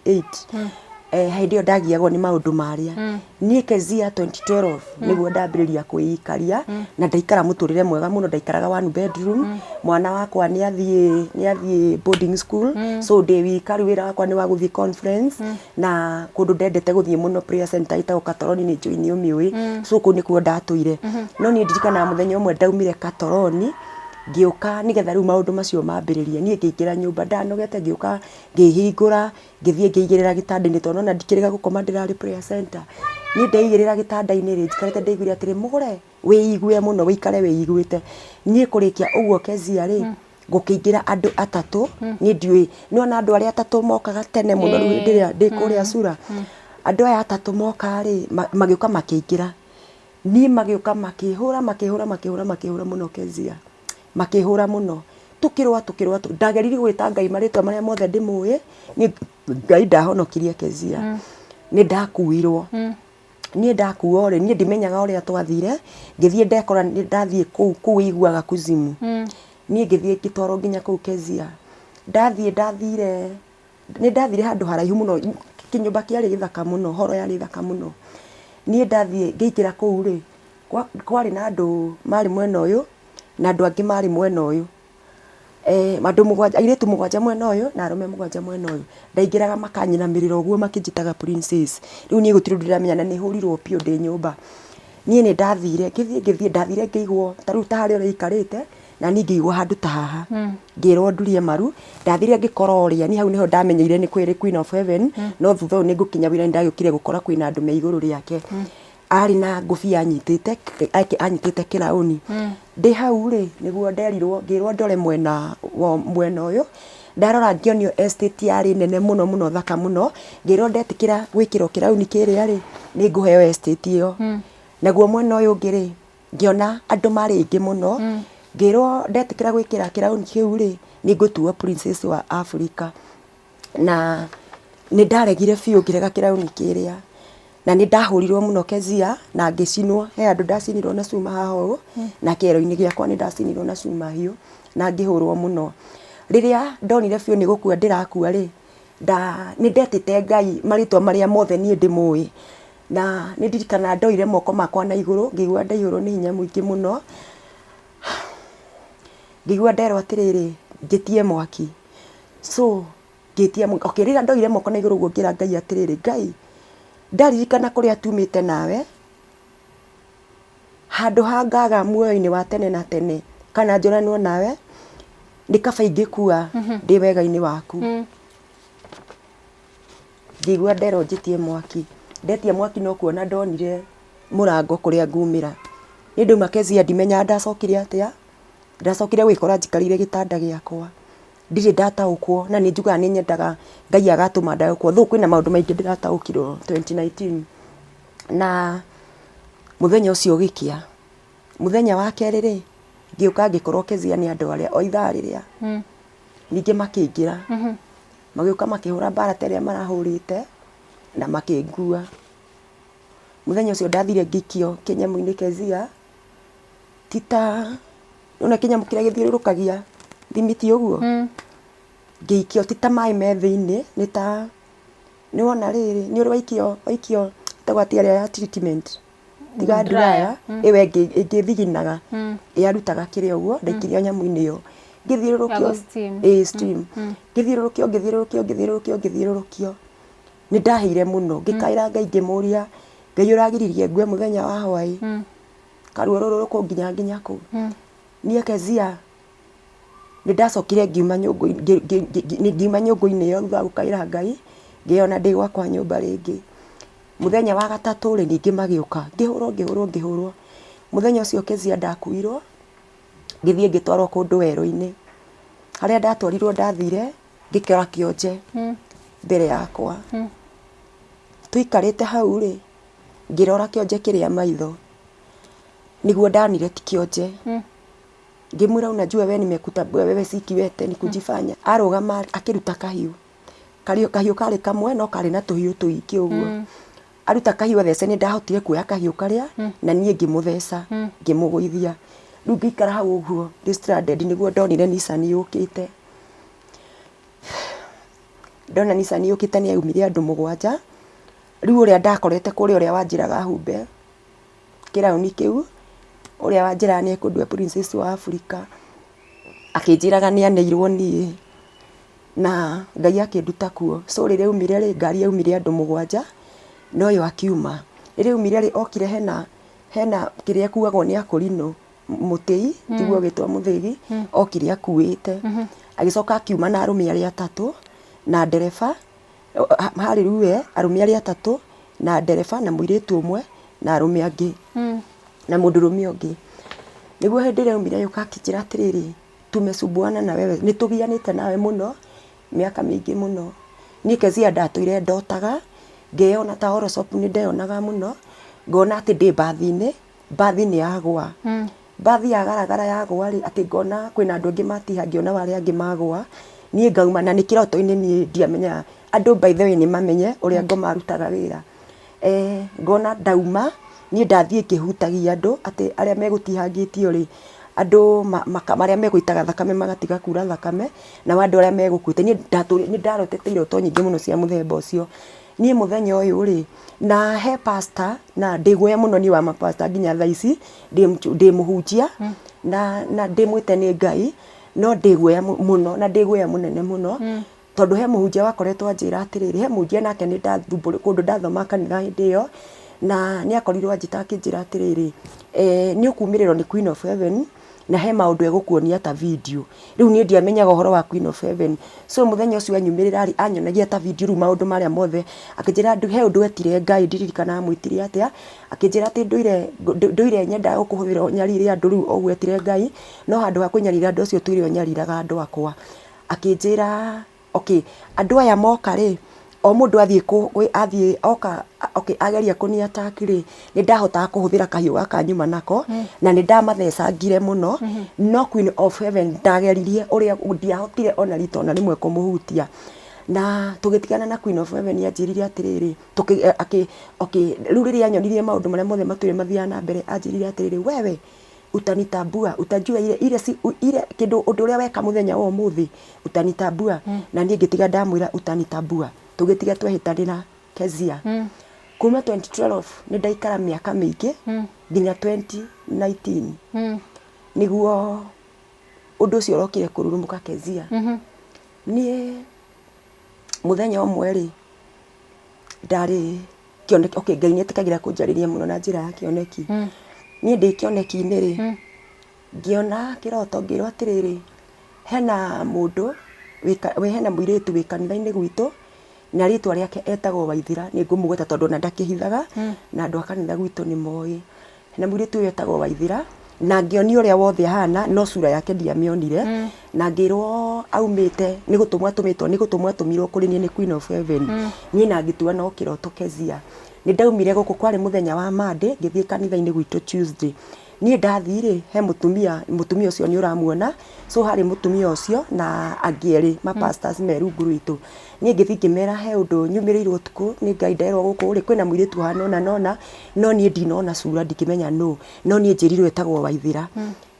1998 hĩndĩ ĩyo ndagiagwo nĩ maũndũ marĩa niĩ Kezia 2012 nĩguo ndambĩrĩria kwĩikaria na ndaikara mũtũrĩre mwega mũno, ndaikaraga one bedroom, mwana wakwa nĩ athiĩ boarding school, so ndĩ wika rĩu wĩra wakwa nĩ wa gũthiĩ conference na kũndũ ndendete gũthiĩ mũno prayer center ĩtagwo Katoroni nĩ njũĩ nĩ ũmĩũĩ, so kũu nĩkuo ndatũire. No niĩ ndirikanaga mũthenya ũmwe ndaumire Katoroni ngĩũka nĩgetha rĩu maũndũ macio mambĩrĩrie, niĩ ngĩingĩra nyũmba ndanogete ngĩũka ngĩhingũra ngĩthiĩ ngĩigĩrĩra gĩtanda-inĩ tondũ nĩwona ndikĩrĩga gũkoma ndĩrarĩ prayer center. Niĩ ndeigĩrĩra gĩtanda-inĩ rĩ, njikarĩte ndaiguire atĩrĩ, mũgũre wĩigue mũno wĩikare wĩiguĩte. Niĩ kũrĩkia ũguo Kezia rĩ, gũkĩingĩra andũ atatũ, niĩ ndiũĩ, nĩwona andũ arĩa atatũ mokaga tene mũno rĩu hĩndĩ ĩrĩa ndĩ kũrĩa Sura? Andũ aya atatũ moka rĩ, magĩũka makĩingĩra. Niĩ magĩũka makĩhũra makĩhũra makĩhũra makĩhũra mũno Kezia, makĩhũra mũno. Tũkĩrũa tũkĩrũa, ndageririe gwĩta Ngai marĩtwa marĩa mothe ndĩmũĩ, niĩ Ngai ndahonokirie Kezia. Nĩ ndakuirwo. Niĩ ndakuo rĩ, niĩ ndimenyaga ũrĩa twathire, ngĩthiĩ ndekora nĩ ndathiĩ kũu kũu ũiguaga kuzimu. Niĩ ngĩthiĩ ngĩtwarwo nginya kũu Kezia. Ndathiĩ ndathire Nĩ ndathire handũ haraihu mũno, kĩnyũmba kĩarĩ gĩthaka mũno, horo yarĩ thaka mũno. Niĩ ndathiĩ ngĩingĩra kũu rĩ, kwarĩ na andũ marĩ mwena ũyũ na andũ angĩ marĩ mwena ũyũ. Andũ mũgwanja, airĩtu mũgwanja mwena ũyũ na arũme mũgwanja mwena ũyũ. Ndaingĩraga makanyinamĩrĩra ũguo makĩnjĩtaga princess. Rĩu niĩ gũtirĩ ũndũ ndĩramenya na nĩ hũrirwo biũ ndĩ nyũmba. Niĩ nĩ ndathire, ngĩthiĩ ngĩthiĩ, ndathire ngĩigwo ta rĩu ta harĩa ũrĩa ikarĩte, na niĩ ngĩigwo handũ ta haha. Ngĩrwo ndurie maru, ndathire ngĩkora ũrĩa, niĩ hau nĩho ndamenyeire nĩ kwĩrĩ Queen of Heaven, no thutha ũyũ nĩ ngũkinya wĩra nĩ ndagĩũkire gũkora kwĩna andũ me igũrũ rĩake. Arĩ na ngũbia anyitĩte, anyitĩte kĩraũni. Ndĩ hau rĩ, nĩguo nderirwo, ngĩrwo ndore mwena wa mwena ũyũ, ndarora ngĩonio estate yarĩ nene mũno mũno thaka mũno, ngĩrwo ndetĩkĩra gwĩkĩrwo kĩraũni kĩrĩa rĩ, nĩ ngũheo estate ĩyo. Naguo mwena ũyũ ũngĩ rĩ, ngĩona andũ marĩ aingĩ mũno, ngĩrwo ndetĩkĩra gwĩkĩra kĩraũni kĩu rĩ, nĩ ngũtuo princess wa Africa. Na nĩ ndaregire biũ ngĩrega kĩraũni kĩrĩa, na nĩ ndahũrirwo mũno Kezia na ngĩcinwo, he handũ ndacinirwo na cuma haha ũũ, na kĩero-inĩ gĩakwa nĩ ndacinirwo na cuma hiũ, na ngĩhũrwo mũno. Rĩrĩa ndonire biũ nĩ gũkua ndĩrakua rĩ, nĩ ndetĩte Ngai marĩtwa marĩa mothe niĩ ndĩmũĩ, na nĩ ndirikanaga ndoire moko makwa na igũrũ, ngĩigua ndaihũrwo nĩ hinya mũingĩ mũno, ngĩigua nderwo atĩrĩrĩ, njĩtie mwaki. So ngĩtia okay rĩrĩa ndoire moko na igũrũ ũguo ngĩra Ngai atĩrĩrĩ, Ngai ndaririkana kũrĩa tumĩte nawe, handũ ha ngaga muoyo-inĩ wa tene na tene kana njũranwo nawe, nĩ kaba ingĩkua ndĩ wega-inĩ waku. Ngĩigua nderwo njĩtie mwaki, ndetia mwaki no kuona ndonire mũrango kũrĩa ngumĩra. Niĩ ndauma Kezia ndimenyaga ndacokire atĩa, ndacokire gwĩkora njikarĩire gĩtanda gĩakwa. Ndirĩ ndataũkwo na nĩ njugaga nĩ nyendaga Ngai agatũma ndaũkwo though kwĩna maũndũ maingĩ ndĩrataũkirwo 2019 na mũthenya ũcio ũgĩkĩa. Mũthenya wa kerĩ rĩ, ngĩũka ngĩkorwo Kezia nĩ andũ arĩa o ithaa rĩrĩa ningĩ makĩingĩra, magĩũka makĩhũra mbara ta ĩrĩa marahũrĩte na makĩngua. Mũthenya ũcio ndathire ngĩikio kĩnyamũ-inĩ Kezia ti ta Nĩwona kĩnyamũ kĩrĩa gĩthiũrũrũkagia thimiti ũguo? Ngĩikio ti ta maĩ me thĩiniĩ, nĩ ta, nĩwona rĩrĩ, nĩ ũrĩ waikio waikio ĩtagwo atĩa ĩrĩa ya treatment? Tiga dryer, ĩyo ĩngĩ ĩthiginaga, yarutaga kĩrĩa ũguo, ndaikirio nyamũ-inĩ ĩyo. Ngĩthiũrũrũkio, ĩĩ steam. Ngĩthiũrũrũkio ngĩthiũrũrũkio ngĩthiũrũrũkio ngĩthiũrũrũkio, nĩ ndahĩire mũno, ngĩkaĩra Ngai ngĩmũria, Ngai ũragiririe ngue mũthenya wa hwaĩ. Karuo rũrũ rũkũnginya nginya kũ? Niĩ Kezia nĩ ndacokire ngiuma nyũngũ ngiuma nyũngũ-inĩ ĩyo thutha wa gũkaĩra Ngai, ngĩyona ndĩ gwakwa nyũmba rĩngĩ. Mũthenya wa gatatũ rĩ, ningĩ magĩũka, ngĩhũrwo ngĩhũrwo ngĩhũrwo. Mũthenya ũcio Kezia ndakuirwo, ngĩthiĩ ngĩtwarwo kũndũ werũ-inĩ. Harĩa ndatwarirwo ndathire ngĩkora kĩonje mbere yakwa. Tũikarĩte hau rĩ, Ngĩrora kĩonje kĩrĩa maitho, nĩguo ndanire ti kĩonje. Ngĩmwĩra unajua we nimekutambua wewe si kiwete ni kujifanya. Arũgama akĩruta kahiũ. Kahiũ karĩ kamwe no karĩ na tũhiũ tũingĩ ũguo. Aruta kahiũ athece nĩ ndahotire kuoya kahiũ karĩa na niĩ ngĩmũtheca ngĩmũgũithia. Rĩu ngĩikara hau ũguo ndĩ stranded nĩguo ndonire Nissan yũkĩte. Ndona Nissan yũkĩte nĩ yaumire andũ mũgwanja. Rĩu ũrĩa ndakorete kũrĩa ũrĩa wanjĩraga humbe kĩraũni kĩu, ũrĩa wanjĩraga nĩ ekũndua princess wa Africa, akĩnjĩraga nĩ aneirwo niĩ, na Ngai akĩnduta kuo. So rĩrĩa aumire rĩ, ngari yaumire andũ mũgwanja, na ũyũ akiuma. Rĩrĩa aumire rĩ, okire hena hena kĩrĩa ĩkuagwo nĩ akũrinũ, mũtĩi, tiguo ũgĩtwo mũthĩgi, okire akuĩte. Agĩcoka akiuma na arũme arĩa atatũ, na ndereba Harĩ rĩu we, arũme arĩa atatũ, na ndereba, na mũirĩtu ũmwe, na arũme angĩ, na mũndũrũme ũngĩ. Nĩguo hĩndĩ ĩrĩa aumire agĩũka akĩnjĩra atĩrĩrĩ, tumesumbuana na wewe, nĩ tũgianĩte nawe mũno, mĩaka mĩingĩ mũno. Niĩ Kezia ndatũire ndotaga, ngeyona ta horoscope nĩ ndeyonaga mũno, ngona atĩ ndĩ mbathi-inĩ, mbathi nĩ yagũa. Mbathi yagaragara yagũa rĩ, atĩ ngona kwĩna andũ angĩ matihangio nao arĩa angĩ magũa, niĩ ngauma na nĩ kĩroto-inĩ niĩ ndiamenyaga. Andũ by the way nĩ mamenye ũrĩa ngoma arutaga wĩra. Ngona ndauma, niĩ ndathiĩ ngĩhutagia andũ atĩ arĩa megũtihangĩtio rĩ, andũ arĩa megũitaga thakame magatiga kura thakame, nao andũ arĩa megũkuĩte, niĩ nĩ ndarotete iroto nyingĩ mũno cia mũthemba ũcio. Niĩ mũthenya ũyũ rĩ, na he pastor na ndĩ guoya mũno niĩ wa ma pastor nginya thaa ici, ndĩ mũhunjia na ndĩ mwĩte nĩ Ngai, no ndĩ guoya mũno na ndĩ guoya mũnene mũno, tondũ he mũhunjia wakoretwo anjĩra atĩrĩrĩ, he mũhunjia nake nĩ kũndũ ndathomaga kanitha hĩndĩ ĩyo, Na nĩ akorirwo anjĩta akĩnjĩra atĩrĩrĩ, nĩ ũkumĩrĩrwo nĩ Queen of Heaven na he maũndũ egũkuonia ta video. Rĩu niĩ ndiamenyaga ũhoro wa Queen of Heaven. So mũthenya ũcio anyumĩrĩra rĩ, anyonagia ta video rĩu maũndũ marĩa mothe, akĩnjĩra he ũndũ etire Ngai, ndiririkanaga amwĩtire atĩa, akĩnjĩra atĩ ndũire ndũire nyendaga gũkũhũthĩra ũnyarire andũ rĩu ũguo etire Ngai, no handũ ha kũnyarira andũ acio ũtũire ũnyariraga andũ akwa. Akĩnjĩra okay, andũ aya moka rĩ, o mũndũ athiĩ athiĩ oka okay, ageria kũni attack rĩ, nĩ ndahotaga kũhũthĩra kahiũ gaka nyuma nako, na nĩ ndamathecangire mũno, no Queen of Heaven ndageririe ũrĩa ndiahotire ona rita ona rĩmwe kũmũhutia. Na tũgĩtigana na Queen of Heaven anjĩrire atĩrĩrĩ, akĩ okay, rĩu rĩrĩa anyonirie maũndũ marĩa mothe matũire mathiaga na mbere, anjĩrire atĩrĩrĩ, wewe utanitambua utajua ile ile si ile kindu undu uria weka muthenya wa umuthi utanitambua. Na niĩ ngĩtiga ndamwĩra utanitambua, tũgĩtiga twehitanĩra Kezia. Kuma 2012 nĩ ndaikara mĩaka mĩingĩ nginya 2019 nĩguo ũndũ ũcio ũrokire kũrurumũka Kezia. Niĩ mũthenya ũmwe rĩ, ndarĩ kĩoneki, okay, Ngai nĩ etĩkagĩra kũnjarĩria mũno na njĩra ya kĩoneki. Niĩ ndĩ kĩoneki-inĩ rĩ, ngĩona kĩroto ngĩrwo atĩrĩrĩ, hena mũndũ hena mũirĩtu wĩ kanitha-inĩ gwitũ na rĩtwa rĩake etagwo Waithira, nĩ ngũmũgweta tondũ ona ndakĩhithaga na andũ a kanitha gwitũ nĩ moĩ. Na mũirĩtu ũyũ etagwo Waithira, na ngĩonio ũrĩa wothe ahana no cura yake ndiamĩonire. Na ngĩrwo aumĩte nĩ gũtũmwo atũmĩtwo, nĩ gũtũmwo atũmirwo kũrĩ niĩ nĩ Queen of Heaven. Niĩ na ngĩtua no kĩroto Kezia. Nĩ ndaumire gũkũ kwarĩ mũthenya wa Monday, ngĩthiĩ kanitha-inĩ gwitũ Tuesday. Niĩ ndathiĩ rĩ, he mũtumia, mũtumia ũcio nĩ ũramuona, so harĩ mũtumia ũcio na angĩ erĩ ma pastors me rungu rwitũ. Niĩ ngĩthiĩ ngĩmera he ũndũ nyumĩrĩirwo ũtukũ nĩ Ngai nderwo gũkũ rĩ, kwĩna mũirĩtu ũhana ũna na ũna, no niĩ ndinona cura ndingĩmenya nũ, no niĩ njĩrirwo etagwo Waithĩra.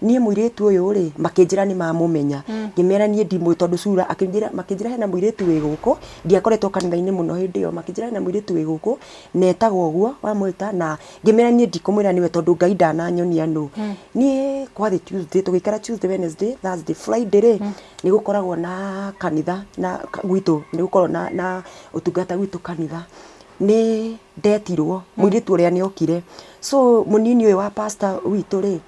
Niĩ mũirĩtu ũyũ rĩ, makĩnjĩra nĩ mamũmenya. Ngĩmera niĩ ndimũĩ tondũ cura, akĩnjĩra makĩnjĩra hena mũirĩtu wĩ gũkũ, ndiakoretwo kanitha-inĩ mũno hĩndĩ ĩyo, makĩnjĩra hena mũirĩtu wĩ gũkũ, na etagwo ũguo wamwĩta, na ngĩmera niĩ ndikũmwĩra nĩwe tondũ Ngai ndananyonia nũ. Niĩ kwarĩ Tuesday, tũgĩikara Tuesday, Wednesday, Thursday, Friday rĩ, nĩ gũkoragwo na kanitha na gwitũ, nĩ gũkoragwo na ũtungata gwitũ kanitha. Nĩ ndetirwo, mũirĩtu ũrĩa nĩ okire. So mũnini ũyũ wa pastor witũ rĩ,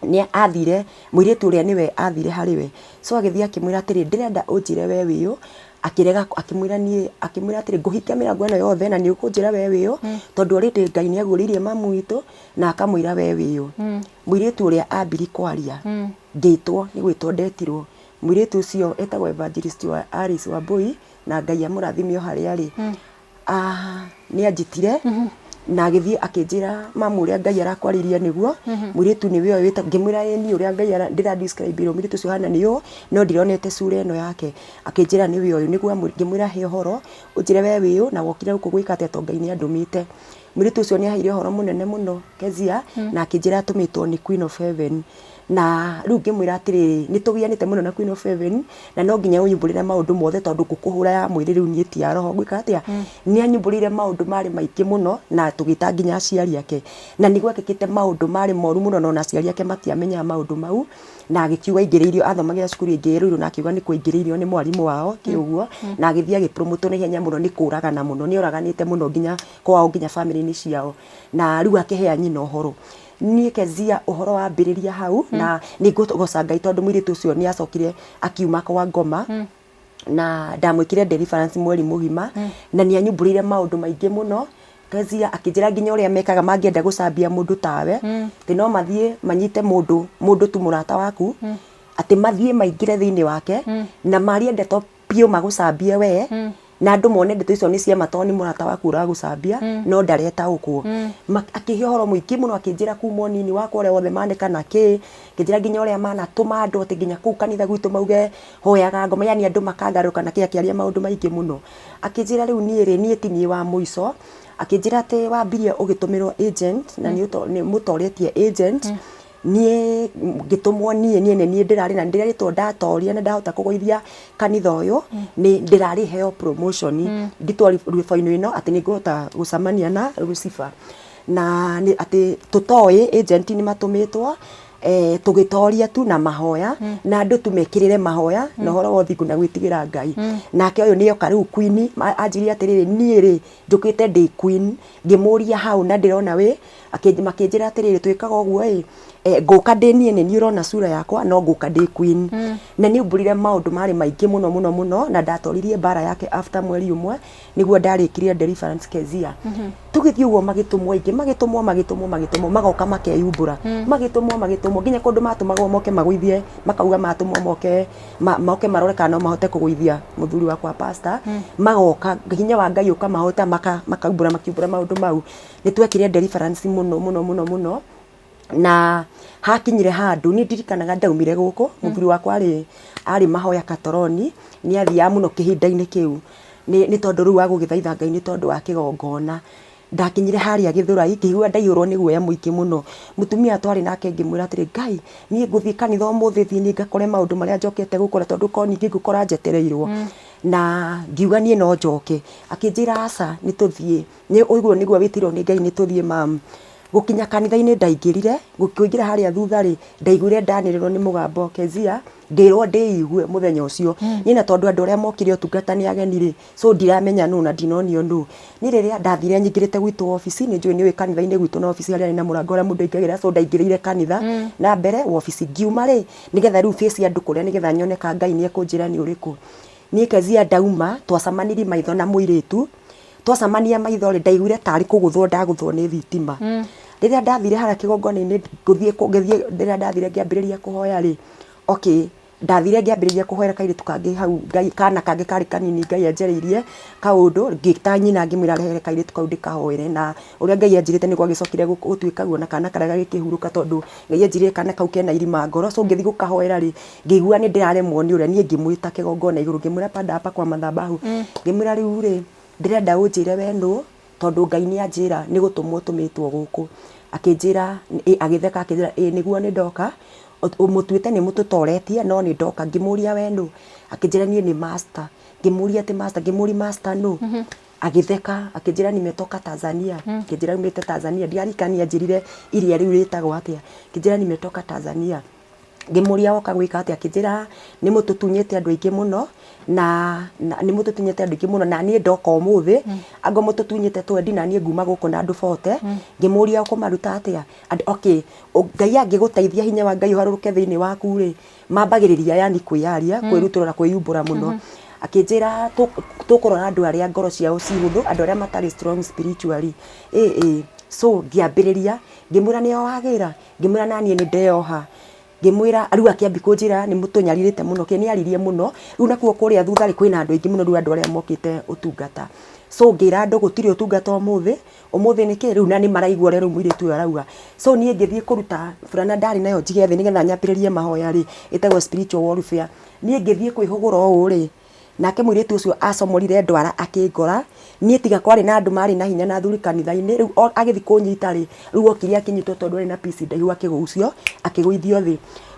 nĩ athire, mũirĩtu ũrĩa nĩwe athire harĩ we. So agĩthiĩ akĩmwĩra atĩrĩ, ndĩrenda ũnjĩre we wĩ ũ. Akĩrega, akĩmwĩra niĩ, akĩmwĩra atĩrĩ, ngũhingia mĩrango ĩno yothe na nĩ ũkũnjĩra we wĩ ũ, tondũ already Ngai nĩ aguũrĩirie mamu witũ na akamwĩra we wĩ ũ. Mũirĩtu ũrĩa ambiri kwaria, ngĩtwo, nĩ gwĩtwo ndetirwo. Mũirĩtu ũcio etagwo Evangelist wa Alice Wambui, na Ngai amũrathime o harĩa arĩ. Nĩ anjĩtire na agĩthiĩ akĩnjĩra mamu ũrĩa Ngai arakwarĩirie nĩguo, mũirĩtu nĩwe ũyũ wĩtagwo, ngĩmwĩra ĩĩ niĩ ũrĩa Ngai ndĩra describe irwo mũirĩtu ũcio ũhana nĩ ũũ, no ndironete cura ĩno yake. Akĩnjĩra nĩwe ũyũ, nĩguo ngĩmwĩra he ũhoro, ũnjĩre we wĩ ũ na wokire gũkũ gwĩka atĩa tondũ Ngai nĩ andũmĩte. Mũirĩtu ũcio nĩ aheire ũhoro mũnene mũno Kezia, na akĩnjĩra atũmĩtwo nĩ Queen of Heaven. Na rĩu ngĩmwĩra atĩrĩrĩ, nĩ tũgianĩte mũno na Queen of Heaven, na no nginya ũnyumbũrĩre maũndũ mothe tondũ ngũkũhũra ya mwĩrĩ rĩu niĩ ti ya roho. Ngwĩka atĩa? Nĩ anyumbũrĩire maũndũ marĩ maingĩ mũno, na tũgĩta nginya aciari ake. Na nĩ gwekĩkĩte maũndũ marĩ moru mũno na ona aciari ake matiamenyaga maũndũ mau, na agĩkiuga aingĩrĩirio, athomagĩra cukuru ĩngĩ Ruiru na akiuga nĩ kũingĩrĩirio nĩ mwarimũ wao kĩ ũguo, na agĩthiĩ agĩ promote na ihenya mũno nĩ kũragana mũno. Nĩ oraganĩte mũno nginya kwao nginya bamĩrĩ-inĩ ciao. Na rĩu akĩhea nyina ũhoro. Niĩ Kezia ũhoro wambĩrĩria hau, na nĩ ngũgoca Ngai tondũ mũirĩtu ũcio nĩ acokire akiuma kwa ngoma, na ndamwĩkire deliverance mweri mũgima, na nĩ anyumbũrĩire maũndũ maingĩ mũno. Kezia akĩnjĩra nginya ũrĩa mekaga mangĩenda gũcambia mũndũ tawe, atĩ no mathiĩ manyite mũndũ, mũndũ tu mũrata waku, atĩ mathiĩ maingĩre thĩinĩ wake, na marie ndeto biũ magũcambie we, na andũ mone ndeto icio nĩ cia ma tondũ nĩ mũrata waku ũragũcambia, no ndaretaũkwo. Akĩhe ũhoro mũingĩ mũno, akĩnjĩra kuma ũnini wakwa ũrĩa wothe maneka na kĩ, akĩnjĩra nginya ũrĩa manatũma andũ atĩ nginya kũu kanitha gwitũ mauge hoyaga ngoma, yani andũ makangarũka na kĩ, akĩaria maũndũ maingĩ mũno. Akĩnjĩra rĩu niĩ rĩ, niĩ ti niĩ wa mũico, akĩnjĩra atĩ wambirie ũgĩtũmĩrwo agent, na nĩ mũtoretie agent, niĩ ngĩtũmwo niĩ niĩ nĩ niĩ ndĩrarĩ na ndĩrerĩtwo ndatoria na ndahota kũgũithia kanitha ũyũ, nĩ ndĩrarĩ heo promotion ngĩtwo rwĩmbo-inĩ ĩno atĩ nĩ ngũhota gũcemania na Lucifer. Na nĩ atĩ tũtoĩ agent nĩ matũmĩtwo. Tũgĩtoria tu na mahoya na andũ tu mekĩrĩre mahoya na ũhoro wa ũthingu na gwĩtigĩra Ngai. Nake ũyũ nĩoka rĩu queen anjĩrire atĩrĩrĩ, niĩ rĩ njũkĩte ndĩ queen. Ngĩmũria hau na ndĩrona wĩ makĩnjĩra atĩrĩrĩ, twĩkaga ũguo ĩ, ngũka ndĩ niĩ nĩ niĩ ũrona sura yakwa, no ngũka ndĩ queen. Na nĩ umbũrire maũndũ marĩ maingĩ mũno mũno mũno, na ndatoririe mbara yake after mweri ũmwe nĩguo ndarĩkirie deliverance Kezia. Tũgĩthiĩ ũguo magĩtũmwo aingĩ, magĩtũmwo magĩtũmwo magĩtũmwo, magoka makeyumbũra, magĩtũmwo magĩtũmwo, nginya kũndũ matũmagwo moke magũithie, makauga matũmwo moke moke marore kana no mahote kũgũithia mũthuri wakwa pastor. Magoka, hinya wa Ngai ũkamahota, makaumbũra makiumbũra maũndũ mau. Nĩ twekire deliverance mũno mũno mũno mũno, na hakinyire handũ niĩ ndirikanaga ndaumire gũkũ, mũthuri wakwa arĩ mahoya Katoroni, nĩ athiaga mũno kĩhinda-inĩ kĩu, nĩ tondũ rĩu wa gũgĩthaitha Ngai nĩ tondũ wa kĩgongona. Ndakinyire harĩa Gĩthũrai ngĩigua ndaiyũrwo nĩ guoya mũingĩ mũno. Mũtumia twarĩ nake ngĩmwĩra atĩrĩ, Ngai niĩ ngũthiĩ kanitha ũmũthĩ thiĩ niĩ ngakore maũndũ marĩa njokete gũkora, tondũ korwo ningĩ ngũkora njetereirwo. Na ngiuga niĩ no njoke. Akĩnjĩra aca nĩ tũthiĩ, ũguo nĩguo wĩtirwo nĩ Ngai nĩ tũthiĩ mamu. Gũkinya kanitha-inĩ ndaingĩrire, kũingĩra harĩa thutha rĩ, ndaiguire ndanĩrĩrwo nĩ mũgambo Kezia, ngĩrwo ndĩigue mũthenya ũcio. Niĩ na tondũ andũ arĩa mokire ũtungata nĩ ageni rĩ, so ndiramenya nũ na ndinonio nũ. Niĩ rĩrĩa ndathire nyingĩrĩte gwitũ wabici, nĩ njũĩ nĩ ũĩ kanitha-inĩ gwitũ na wabici harĩa na mũrango ũrĩa mũndũ aingagĩra, so ndaingĩrĩire kanitha na mbere wabici. Ngiuma rĩ, nĩgetha rĩu face andũ kũrĩa nĩgetha nyone ka Ngai nĩ ekũnjĩra nĩ ũrĩkũ. Niĩ Kezia ndauma, twacemanirie maitho na mũirĩtu, twacemania maitho rĩ, ndaiguire tarĩ kũgũthwo ndagũthwo nĩ thitima. Rĩrĩa ndathire harĩa kĩgongona-inĩ ngĩthiĩ rĩrĩa ndathire ngĩambĩrĩria kũhoya rĩ, okay, ndathire ngĩambĩrĩria kũhoera kairĩtu kangĩ hau Ngai, kana kangĩ karĩ kanini Ngai anjarĩirie kaũndũ, ngĩta nyina ngĩmwĩra arehere kairĩtu kau ndĩkahoere, na ũrĩa Ngai anjĩrĩte nĩguo gwagĩcokire gũtuĩka guo, na kana karĩa gagĩkĩhurũka tondũ Ngai anjĩrire kana kau kena irima ngoro, so ngĩthiĩ gũkahoera rĩ, ngĩigua nĩ ndĩraremwo nĩ ũrĩa, niĩ ngĩmwĩta kĩgongona igũrũ, ngĩmwĩra panda hapa kwa madhabahu, ngĩmwĩra rĩu rĩ, ndĩrenda ũnjĩre we nũ, tondũ Ngai nĩ anjĩra nĩ gũtũmwo ũtũmĩtwo gũkũ. Akĩnjĩra, agĩtheka akĩnjĩra ĩĩ nĩguo nĩ ndoka, mũtuĩte nĩ mũtũtoretie no nĩ ndoka. Ngĩmũria we nũ, akĩnjĩra niĩ nĩ master. Ngĩmũria atĩ master, ngĩmũria master nũ? Agĩtheka akĩnjĩra nimetoka Tanzania. Akĩnjĩra aumĩte Tanzania, ndiarikania anjĩrire iria rĩu rĩtagwo atĩa. Akĩnjĩra nimetoka Tanzania. Ngĩmũria woka gwĩka atĩa, akĩnjĩra nĩ mũtũtunyĩte andũ aingĩ mũno, na nĩ mũtũtunyĩte andũ aingĩ mũno, na niĩ ndoka ũmũthĩ, anga mũtũtunyĩte twendi na niĩ nguma gũkũ na andũ bote. Ngĩmũria ũkũmaruta atĩa? Okay, Ngai angĩgũteithia hinya wa Ngai ũharũrũke thĩinĩ waku rĩ, mambagĩrĩria yani kwĩyaria, kwĩrutũrũra na kwĩyumbũra mũno. Akĩnjĩra tũkũrora andũ arĩa ngoro ciao ci hũthũ, andũ arĩa matarĩ strong spiritually. Ĩ so ngĩambĩrĩria, ngĩmwĩra nĩo wagĩra? Ngĩmwĩra naniĩ nĩ ndeyoha. Ngĩmwĩra, rĩu akĩambia kũnjĩra nĩ mũtũnyarirĩte mũno, kĩ nĩ aririe mũno. Rĩu nakuo kũrĩa thutha rĩ, kwĩna andũ aingĩ mũno rĩu andũ arĩa mokĩte ũtungata. So ngĩra andũ gũtirĩ ũtungata ũmũthĩ, ũmũthĩ nĩ kĩ, rĩu na nĩ maraigua ũrĩa rĩu mũirĩtu ũyũ arauga. So niĩ ngĩthiĩ kũruta burana ndarĩ nayo njige thĩ nĩgetha nyambĩrĩrie mahoya rĩ, ĩtagwo spiritual warfare. Niĩ ngĩthiĩ kwĩhũgũra ũũ rĩ, nake mũirĩtu ũcio acomorire ndwara akĩngora, niĩ tiga kwarĩ na andũ marĩ na hinya na athuri kanitha-inĩ, rĩu agĩthiĩ kũnyita rĩ, rĩu okire akĩnyitwo tondũ arĩ na piece ndaihu akĩgucio, akĩgũithio thĩ.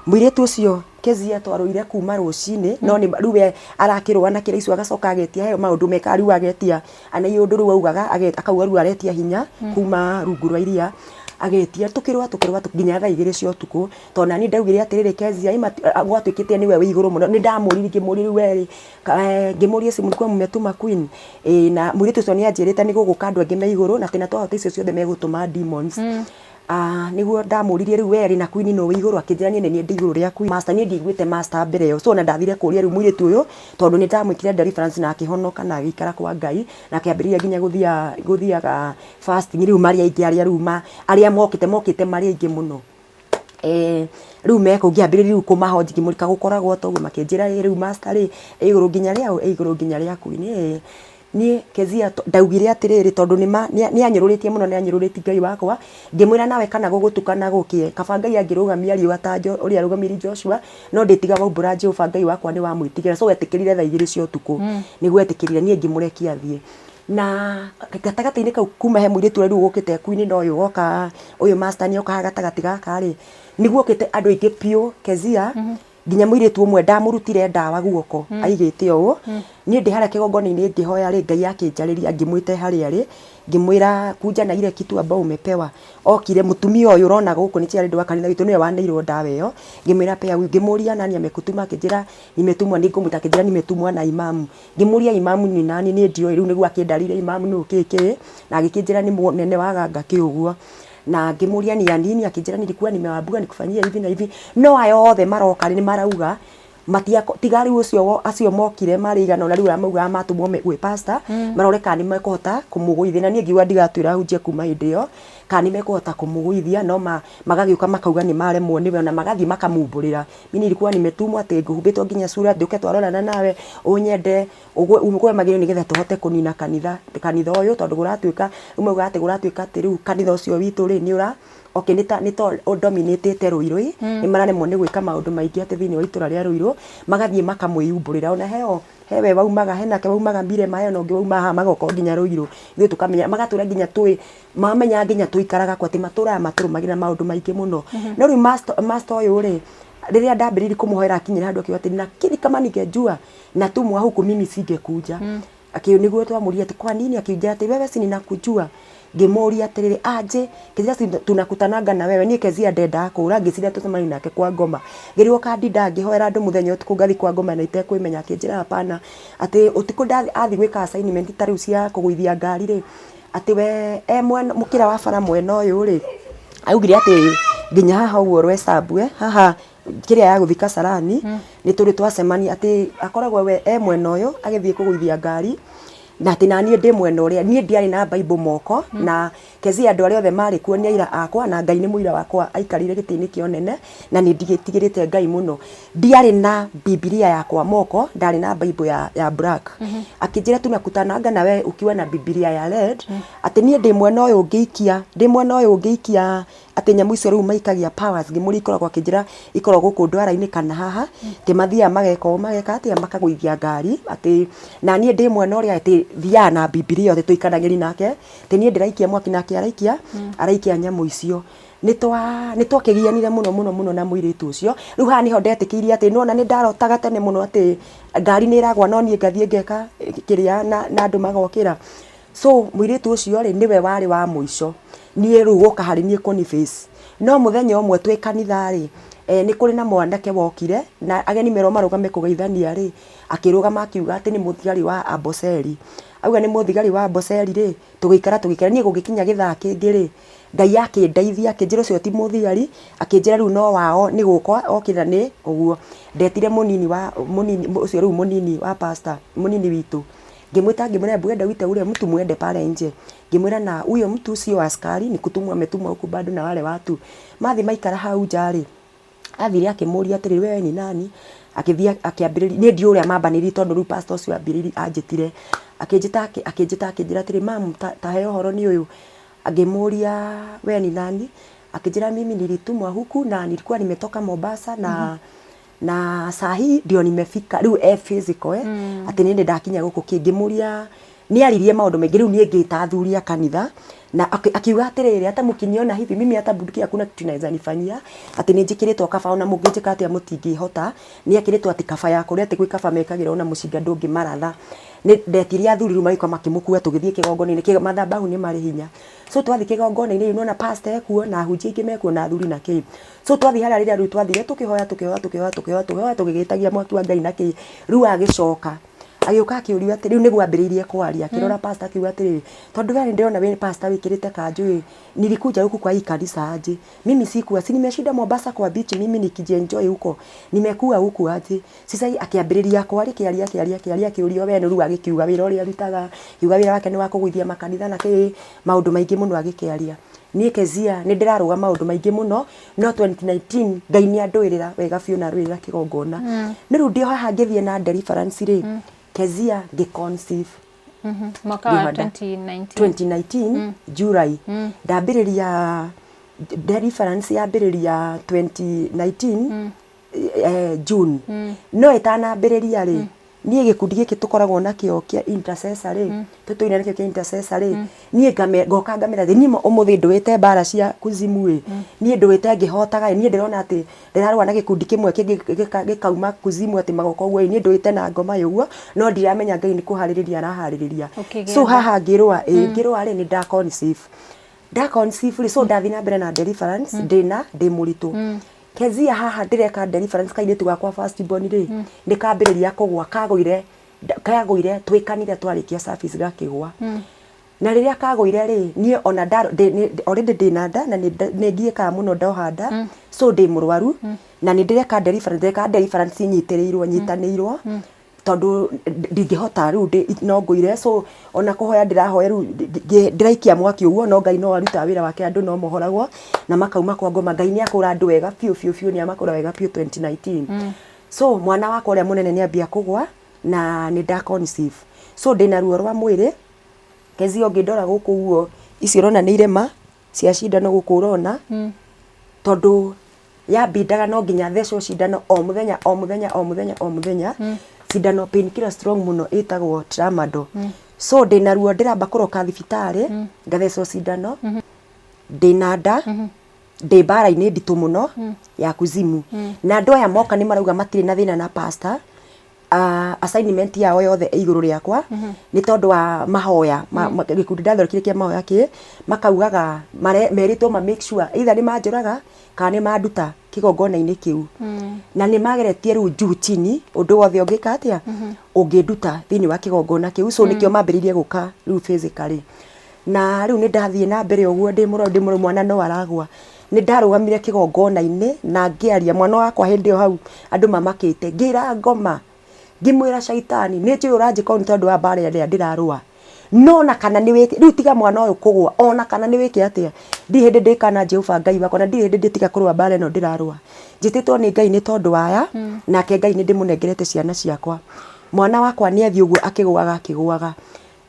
Mũirĩtu ũcio Kezia twarũire kuma rũcinĩ, no nĩ rĩu we arakĩrũa na kĩraicu agacoka agetia he maũndũ mekaga rĩu agetia, na ũndũ rĩu augaga, akauga rĩu aretia hinya kuma rungu rwa iria, agetia tũkĩrũa tũkĩrũa nginya thaa igĩrĩ cia ũtukũ. Tondũ nani ndaugire atĩrĩrĩ Kezia gwatuĩkĩte nĩwe wĩ igũrũ mũno, nĩ ndamũririe ngĩmũria rĩu we rĩ, ngĩmũria si mlikuwa mmetuma queen? Ĩĩ na mũirĩtu ũcio nĩ anjĩrĩte nĩ gũgũka andũ angĩ me igũrũ na atĩ na twahota icio ciothe megũtũma demons. Nĩguo ndamũririe rĩu we rĩ na queen nũ wĩ igũrũ, akĩnjĩra niĩ nĩ niĩ ndĩ igũrũ rĩa queen. Master niĩ ndiaiguĩte master mbere ĩyo, so ona ndathire kũria rĩu mũirĩtu ũyũ tondũ nĩ ndamwĩkire deliverance na akĩhonoka na agĩikara kwa Ngai na akĩambĩrĩria nginya gũthiaga fasting rĩu marĩ aingĩ arĩa rĩu arĩa mokĩte mokĩte marĩ aingĩ mũno. Rĩu me kũu ngĩambĩrĩria rĩu kũmahoji ngĩmũrika gũkoragwo ta ũguo, makĩnjĩra ĩ rĩu master rĩ, ĩ igũrũ nginya rĩa ũ, ĩ igũrũ nginya rĩa queen ĩ. Niĩ Kezia ndaugire atĩrĩrĩ, tondũ nĩma nĩ anyũrũrĩtie mũno, nĩ anyũrũrĩtie Ngai wakwa, ngĩmwĩra nawe kana gũgũtuka na gũkĩe, kaba Ngai angĩrũgamia riũa ta ũrĩa arũgamirie Joshua, no ndĩtiga waumbũra Jehova Ngai wakwa nĩ wamwĩtigĩra. So etĩkĩrire thaa igĩrĩ cia ũtukũ, nĩguo etĩkĩrire, niĩ ngĩmũrekia athiĩ. Na gatagatĩ-inĩ kau kuma he mũirĩtu ũrĩa rĩu ũkĩte queen na ũyũ woka, ũyũ master nĩ oka haha gatagatĩ gaka rĩ, nĩ guokĩte andũ aingĩ biũ Kezia. Nginya mũirĩtu ũmwe ndamũrutire ndawa guoko aigĩte ũũ. Niĩ ndĩ harĩa kĩgongona-inĩ ngĩhoya rĩ, Ngai akĩnjarĩria, ngĩmwĩta harĩa arĩ, ngĩmwĩra kuja na ile kitu ambao umepewa. Okire mũtumia ũyũ ũrona gũkũ nĩ chairlady wa kanitha witũ, nĩwe waneirwo ndawa ĩyo. Ngĩmwĩra pea huyu, ngĩmũria nani amekutuma, akĩnjĩra nimetumwa nĩ ngũmwĩta, akĩnjĩra nimetumwa na imamu. Ngĩmũria imamu ni nani, niĩ ndioĩ, rĩu nĩguo akĩndarĩirie imamu nũ kĩ kĩ, na agĩkĩnjĩra nĩ mũnene wa ganga kĩ ũguo. Na ngĩmũria ni ya nini, akĩnjĩra nilikuwa nimeambiwa nikufanyie hivi na hivi. No aya othe maroka rĩ, nĩ marauga matiako tiga rĩu ũcio acio mokire marĩ igana ũna rĩu arĩa maugaga matũmwo gwĩ pastor, marore kana nĩ mekũhota kũmũgũithia. Na niĩ ngiuga ndigatuĩra ahunjia kuma hĩndĩ ĩyo kana nĩ mekũhota kũmũgũithia, no magagĩũka makauga nĩ maremwo nĩwe, ona magathiĩ makamumbũrĩra. Mimi nilikuwa nimetumwa atĩ ngũhumbĩtwo nginya sura, njũke twarorana nawe ũnyende ũgwe magerio nĩgetha tũhote kũnina kanitha kanitha ũyũ, tondũ kũratuĩka rĩu maugaga atĩ kũratuĩka atĩ rĩu kanitha ũcio witũ rĩ nĩ ũra okay nĩ ta nĩ ta ũdominĩtĩte Ruiru ĩ, nĩ mararemwo nĩ gwĩka maũndũ maingĩ atĩ thĩinĩ wa itũra rĩa Ruiru, magathiĩ makamwĩyumbũrĩra. Ona heo hewe waumaga henake waumaga Mirema, he ona ũngĩ waumaga haha magoka o nginya Ruiru, ithuĩ tũkamenya, magatwĩra nginya twĩ mamenya nginya tũikaraga kũ, atĩ matũraga matũrũmagĩrĩra maũndũ maingĩ mũno. No rĩu master ũyũ rĩ, rĩrĩa ndambĩrĩirie kũmũhoera akinyire handũ akiuga atĩ lakini kama ningejua natumwa huku mimi singekuja. Akĩ nĩguo twamũria atĩ kwa nini, akĩnjĩra atĩ wewe si ninakujua. Ngĩmũria atĩrĩrĩ, aje Kezia, si tunakutananga na wewe. Niĩ Kezia ndendaga kũra, ngĩciria tũcemanie nake kwa ngoma. Ngĩrigwo kandinda ngĩhoera andũ mũthenya ũtukũ ngathi kwa ngoma na itekwĩmenya. Akĩnjĩra hapana, atĩ ũtukũ athiĩ gwĩka assignment ta rĩu cia kũgũithia ngari rĩ, atĩ we e mwena mũkĩra wa bara mwena ũyũ rĩ, augire atĩ nginya haha ũguo Rwecambwe haha kĩrĩa ya gũthiĩ Kasarani, nĩ tũrĩ twacemania, atĩ akoragwo we e mwena ũyũ agĩthiĩ kũgũithia ngari, na atĩ naniĩ ndĩ mwena ũrĩa. Niĩ ndiarĩ na Bible moko, na Kezia andũ arĩa othe marĩ kuo nĩ aira akwa, na Ngai nĩ mũira wakwa aikarĩire gĩtĩ-inĩ kĩa ũnene, na nĩ ndigĩtigĩrĩte Ngai mũno. Ndiarĩ na Bibilia yakwa moko, ndarĩ na Bible ya black. Akĩnjĩra tunakutananga na wewe ukiwa na Bibilia ya red, atĩ niĩ ndĩ mwena ũyũ ngĩikia, ndĩ mwena ũyũ ngĩikia atĩ nyamũ icio rĩu maikagia powers. Ngĩmũria ikoragwo, akĩnjĩra ikoragwo gũkũ ndwara-inĩ kana haha, atĩ mathiaga mageka ũũ, mageka atĩa, makagũithia ngari, atĩ na niĩ ndĩ mwena ũrĩa atĩ thiaga na Bibilia, atĩ tũikanagĩri nake, atĩ niĩ ndĩraikia mwaki nake araikia nyamũ icio. Nĩ twakĩgianire mũno mũno mũno na mũirĩtu ũcio. Rĩu haha nĩho ndetĩkĩirie atĩ nĩwona nĩ ndarotaga tene mũno atĩ ngari nĩ ĩragwa, no niĩ ngathiĩ ngeka kĩrĩa na andũ magokĩra. So mũirĩtu ũcio rĩ, nĩwe warĩ wa mũico niĩ rĩu gũka harĩ niĩ kũni face. No mũthenya ũmwe twĩ kanitha rĩ, nĩ kũrĩ na mwanake wokire na ageni merwo marũgame kũgeithania rĩ, akĩrũgama akiuga atĩ nĩ mũthigari wa Amboseli. Auga nĩ mũthigari wa Amboseli rĩ, tũgĩikara tũgĩikara, niĩ gũgĩkinya gĩthaa kĩngĩ rĩ, Ngai akĩndeithia akĩnjĩra ũcio ti mũthigari, akĩnjĩra rĩu no wao nĩ gũka okĩra nĩ ũguo. Ndetire mũnini wa mũnini ũcio rĩu mũnini wa pastor, mũnini witũ, ngĩmwĩta ngĩmwĩra hebu enda wite ule mtu muende pale nje. Ngĩmwĩra na huyo mtu sio askari, ni kutumwa ametumwa huku bado na wale watu. Mathiĩ maikara hau nja rĩ, athire akĩmũria atĩrĩrĩ, wewe ni nani? Agĩthiĩ akĩambĩrĩria, niĩ ndiũĩ ũrĩa mambanĩirie tondũ rĩu pastor ũcio ambĩrĩirie anjĩtire, akĩnjĩta akĩnjĩta akĩnjĩra atĩrĩ, ma'am, ta he ũhoro nĩ ũyũ. Ngĩmũria we ni nani? Akĩnjĩra mimi nilitumwa huku na nilikuwa nimetoka Mombasa na saa hii ndio nimefika. Rĩu e physical atĩ niĩ nĩ ndakinya gũkũ kĩ. Ngĩmũria, nĩ aririe maũndũ maingĩ, rĩu niĩ ngĩta athuri a kanitha na akiuga atĩrĩrĩ, hata mkiniona hivi mimi hata bunduki hakuna kitu inaweza nifanyia, atĩ nĩ njĩkĩrĩtwo kaba, ona mũngĩnjĩka atĩa mũtingĩhota. Nĩ ekĩrĩtwo atĩ kaba ya kũrĩa, atĩ gwĩ kaba mekagĩra ona mũcinga ndũngĩmaratha. Nĩ ndetire athuri rĩu magĩũka makĩmũkua tũgĩthiĩ kĩgongona-inĩ, mathabahu nĩ marĩ hinya. So twathiĩ kĩgongona-inĩ rĩu nĩwona pastor ekuo na ahunjia aingĩ mekuo na athuri na kĩ. So twathiĩ harĩa rĩrĩa rĩu twathire tũkĩhoya tũkĩhoya tũkĩhoya tũkĩhoya tũkĩhoya tũgĩgĩtagia mwaki wa Ngai na kĩ. Rĩu agĩcoka agĩũka akĩũrio atĩrĩ, rĩu nĩguo ambĩrĩirie kwaria, akĩrora pastor akiuga atĩrĩrĩ, tondũ we nĩndĩrona wĩ pastor wĩkĩrĩte kanjũ ĩ, nilikuja huku kwa hii kanisa aje? Mimi sikuwa, si nimeshinda Mombasa kwa beach mimi nikijienjoy huko, nimekuwa huku aje? Sasa akĩambĩrĩria kwaria, akĩaria akĩaria akĩaria, akĩũrio we nũ, rĩu agĩkiuga wĩra ũrĩa arutaga, akiuga wĩra wake nĩ wa kũgũithia makanitha na kĩ, maũndũ maingĩ mũno agĩkĩaria. Niĩ Kezia nĩ ndĩrarũga maũndũ maingĩ mũno, no 2019 Ngai nĩ andũĩrĩra wega biũ na arũĩrĩra kĩgongona. Nĩ rĩu ndĩ o haha ngĩthiĩ na deliverance rĩ, Kezia ngĩ conceive. Mwaka wa Ngĩhanda. 2019. 2019 July ndambĩrĩria deliverance, yambĩrĩria 2019 June, no ĩtanambĩrĩria rĩ. Niĩ gĩkundi gĩkĩ tũkoragwo nakĩo kĩa intercessor rĩ, tũtũire nakĩo kĩa intercessor rĩ, niĩ ngoka ngamera atĩ niĩ ũmũthĩ ndũĩte mbara cia kuzimu ĩ, niĩ ndũĩte ngĩhotaga ĩ, niĩ ndĩrona atĩ ndĩrarũa na gĩkundi kĩmwe kĩngĩ gĩkauma kuzimu atĩ magoka ũguo ĩ, niĩ ndũĩte na ngoma ĩ ũguo, no ndiramenya Ngai nĩ kũharĩrĩria araharĩrĩria. Ũkĩgĩa So nda. haha ngĩrũa ĩ, ngĩrũa rĩ, nĩ nda conceive. Nda conceive rĩ, so ndathiĩ na mbere na deliverance, ndĩna, ndĩ mũritũ. Kezia haha ndĩreka deliverance kairĩtu gakwa first born rĩ, nĩ kambĩrĩria kũgwa, kagũire, kagũire twĩ kanitha twarĩkia service gakĩgwa. Na rĩrĩa kagũire rĩ, niĩ ona already ndĩna nda na nĩ ngiĩkaga mũno ndoha nda, so ndĩ mũrwaru, na nĩ ndĩreka deliverance, ndĩreka deliverance nyitĩrĩirwo, nyitanĩirwo, tondũ ndingĩhota rĩu no ngũire, so ona kũhoya ndĩrahoya rĩu ndĩraikia mwaki ũguo, no Ngai no arutaga wĩra wake, andũ no mohoragwo na makauma kwa ngoma. Ngai nĩ akũra andũ wega biũ biũ biũ, nĩ amakũra wega biũ 2019. So mwana wakwa ũrĩa mũnene nĩ ambia kũgwa na nĩ nda conceive. So ndĩna ruo rwa mwĩrĩ, Kezia ũngĩndora gũkũ ũguo, ici ũrona nĩ irema cia cindano gũkũ ũrona, tondũ yambindaga no nginya thecwo cindano o mũthenya o mũthenya o mũthenya o mũthenya, cindano painkiller strong mũno ĩtagwo tramadol. So ndĩna ruo ndĩramba kũroka thibitarĩ ngathecwo cindano, ndĩna nda, ndĩ mbara-inĩ nditũ mũno ya kuzimu. Na andũ aya moka nĩ marauga matirĩ na thĩna na pastor, assignment yao yothe ĩ igũrũ rĩakwa nĩ tondũ wa mahoya gĩkundi ndathondekire kĩa mahoya kĩ makaugaga merĩtwo ma make sure either nĩ manjũraga kana nĩ manduta kĩgongona-inĩ kĩu. Na nĩ mageretie rĩu juu chini ũndũ wothe ũngĩka atĩa ũngĩnduta thĩinĩ wa kĩgongona kĩu, so nĩkĩo mambĩrĩirie gũka rĩu physically. Na rĩu nĩ ndathiĩ na mbere ũguo ndĩ mũrwaru ndĩ mũrwaru mwana no aragwa. Nĩ ndarũgamire kĩgongona-inĩ na ngĩaria mwana wakwa hĩndĩ ĩyo hau andũ mamakĩte, ngĩra ngoma, ngĩmwĩra caitani nĩ njũĩ ũranjĩka ũũ nĩ tondũ wa mbara ĩrĩa ndĩrarũa, no ona kana nĩ wĩke, rĩu tiga mwana ũyũ kũgũa, ona kana nĩ wĩke atĩa, ndirĩ hĩndĩ ndĩkana Jehova Ngai wakwa na ndirĩ hĩndĩ ndĩtiga kũrũa mbara ĩno ndĩrarũa. Njĩtĩtwo nĩ Ngai nĩ tondũ wa aya, nake Ngai nĩ ndĩmũnengerete ciana ciakwa. Mwana wakwa nĩ athiĩ ũguo akĩgũaga akĩgũaga.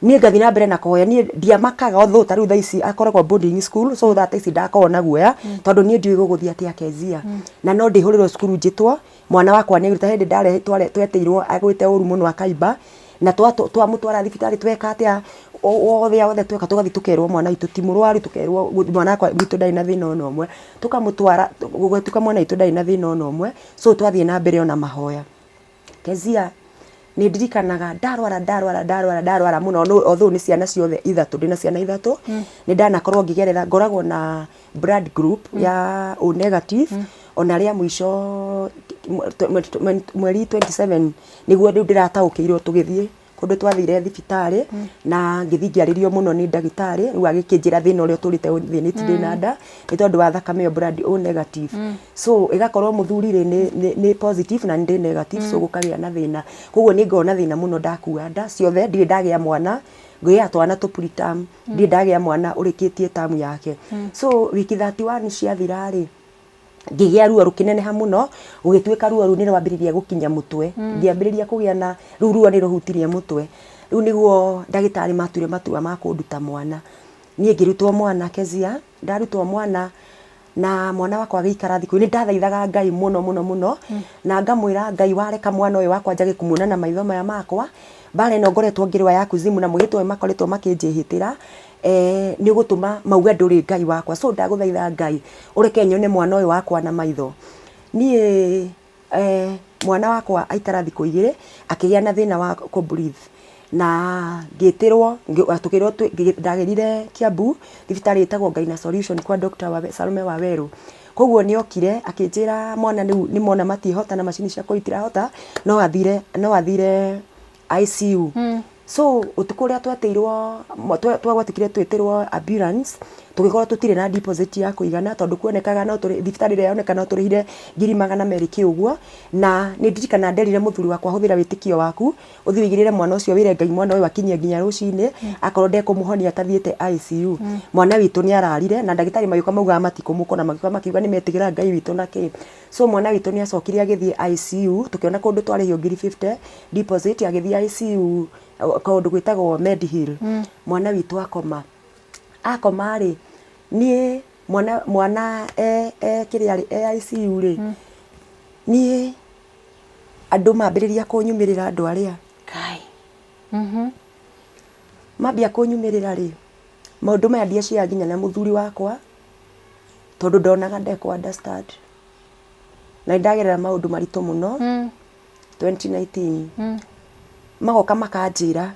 Niĩ ngathiĩ na mbere na kũhoya, niĩ ndiamakaga although ta rĩu thaa ici akoragwo boarding school, so thaa ici ndakoragwo na guoya tondũ niĩ ndiũĩ gũgũthiĩ atĩa Kezia. Na no ndĩhũrĩrwo cukuru njĩtwo mwana wakwa nĩ ta hĩndĩ twetĩirwo agwĩte ũru mũno akaimba, na twamũtwara thibitarĩ tweka atĩa, othe othe tweka tũgathiĩ tũkerwo mwana witũ ti mũrwaru, tũkerwo mwana wakwa witũ ndarĩ na thĩna ona ũmwe. Tũkamũtwara gũgĩtuĩka mwana witũ ndarĩ na thĩna ona ũmwe, so twathiĩ na mbere ona mahoya. Kezia nĩ ndirikanaga ndarwara ndarwara ndarwara ndarwara mũno although nĩ ciana ciothe ithatũ, ndĩna ciana ithatũ, nĩ ndanakorwo ngĩgerera, ngoragwo na blood group ya O negative, ona rĩa mũico mweri 27 nĩguo rĩu ndĩrataũkĩirwo tũgĩthiĩ kũndũ twathire thibitarĩ na ngĩthiĩ ngĩarĩrio mũno nĩ ndagĩtarĩ, rĩu agĩkĩnjĩra thĩna ũrĩa ũtũrĩte ũthĩnĩtie ndĩna nda nĩ tondũ wa thakame ĩyo blood O negative. So ĩgakorwo mũthuri rĩ nĩ positive na niĩ ndĩ negative, so gũkagĩa na thĩna. Koguo nĩ ngoragwo na thĩna mũno ndakua nda ciothe, ndirĩ ndagĩa mwana, ngĩaga twana tũ preterm, ndirĩ ndagĩa mwana ũrĩkĩtie term yake. So wiki 31 ciathira rĩ, ngĩgĩa ruo rũkĩneneha mũno, gũgĩtuĩka ruo rũu nĩ rwambĩrĩria gũkinya mũtwe. Ngĩambĩrĩria kũgĩa na, rĩu ruo nĩ rũhutirie mũtwe. Rĩu nĩguo ndagĩtarĩ matuire matua ma kũnduta mwana. Niĩ ngĩrutwo mwana Kezia, ndarutwo mwana na mwana wakwa agĩikara thikũ, nĩ ndathaithaga Ngai mũno mũno mũno, na ngamwĩra Ngai wareka mwana ũyũ wakwa njage kũmuona na maitho maya makwa, mbara ĩno ngoretwo ngĩrũa ya kuzimu na mwĩhĩtwa ũyũ makoretwo makĩnjĩhĩtĩra, nĩ ũgũtũma mauge ndũrĩ Ngai wakwa. So ndagũthaitha Ngai ũreke nyone mwana ũyũ wakwa na maitho. Niĩ mwana wakwa aikara thikũ igĩrĩ akĩgĩa na thĩna wa kũ breathe na ngĩtĩrwo, tũkĩrwo ndagĩrire Kiambu thibitarĩ ĩtagwo Gyna Solution kwa Doctor Salome Wawerũ. Koguo nĩ okire akĩnjĩra mwana rĩu nĩ mona matiĩhota na macini cia kũu itirahota no athire no athire ICU. So ũtukũ ũrĩa twetĩirwo twagwatĩkire twĩtĩrwo ambulance tũgĩkorwo tũtirĩ na deposit ya kũigana tondũ kuonekaga no tũrĩ thibitarĩ ĩrĩa yoneka no tũrĩhire ngiri magana merĩ kĩ ũguo. Na nĩ ndirikanaga nderire mũthuri wakwa hũthĩra wĩtĩkio waku ũthiĩ ũigĩrĩre mwana ũcio wĩre Ngai mwana ũyũ akinyie nginya rũcinĩ akorwo ndekũmũhonia atathiĩte ICU. Mwana witũ nĩ ararire na ndagĩtarĩ magĩũka maugaga matikũmũkora magĩũka makiuga nĩ metigĩra Ngai witũ na kĩ. So mwana witũ nĩ acokire agĩthiĩ ICU tũkĩona kũndũ twarĩhio ngiri 50 deposit agĩthiĩ ICU kũndũ gwĩtagwo Mediheal. Mwana witũ akoma. Akoma rĩ, niĩ mwana mwana e kĩrĩa rĩ, e ICU rĩ, niĩ Andũ mambĩrĩria kũnyumĩrĩra andũ arĩa Kai. Mambia kũnyumĩrĩra rĩ, maũndũ maya ndiaciaga nginya na mũthuri wakwa tondũ ndonaga ndekũ understand. Na nĩ ndagerera maũndũ maritũ mũno 2019. Magoka makanjĩra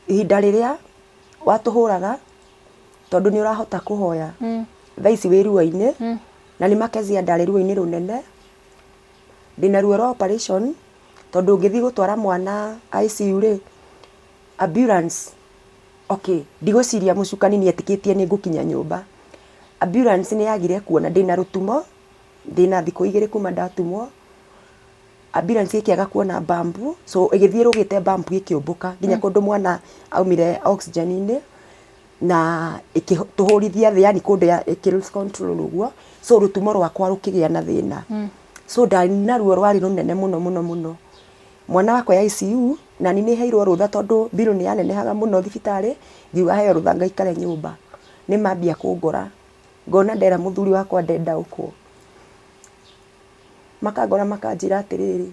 ihinda rĩrĩa watũhũraga tondũ nĩ ũrahota kũhoya thaa ici wĩ ruo-inĩ na nĩ makezia ndarĩ ruo-inĩ rũnene ndĩna ruo rwa operation tondũ ũngĩthiĩ gũtwara mwana ICU rĩ, ambulance okay ndigwĩciria mũcukani nĩ etĩkĩtie nĩ ngũkinya nyũmba. Ambulance nĩ yagire kuona ndĩna rũtumo, ndĩna thikũ igĩrĩ kuma ndatumwo, ambulance ĩkĩaga kuona bump so ĩgĩthiĩ ĩrũgĩte bump ĩkĩũmbũka nginya kũndũ mwana aumire oxygen-inĩ na ĩkĩtũhũrithia thĩ yani kũndũ ĩkĩ lose control ũguo, so rũtumo rwakwa rũkĩgĩa na thĩna. So ndarĩ na ruo rwarĩ rũnene mũno mũno mũno. Mwana wakwa e ICU na niĩ nĩ heirwo rũtha tondũ bill nĩ yanenehaga mũno thibitarĩ, ngiuga heo rũtha ngaikare nyũmba. Nĩ mambia kũngora, ngona ndera mũthuri wakwa ndenda ũkwo. Makangora makanjĩra atĩrĩrĩ,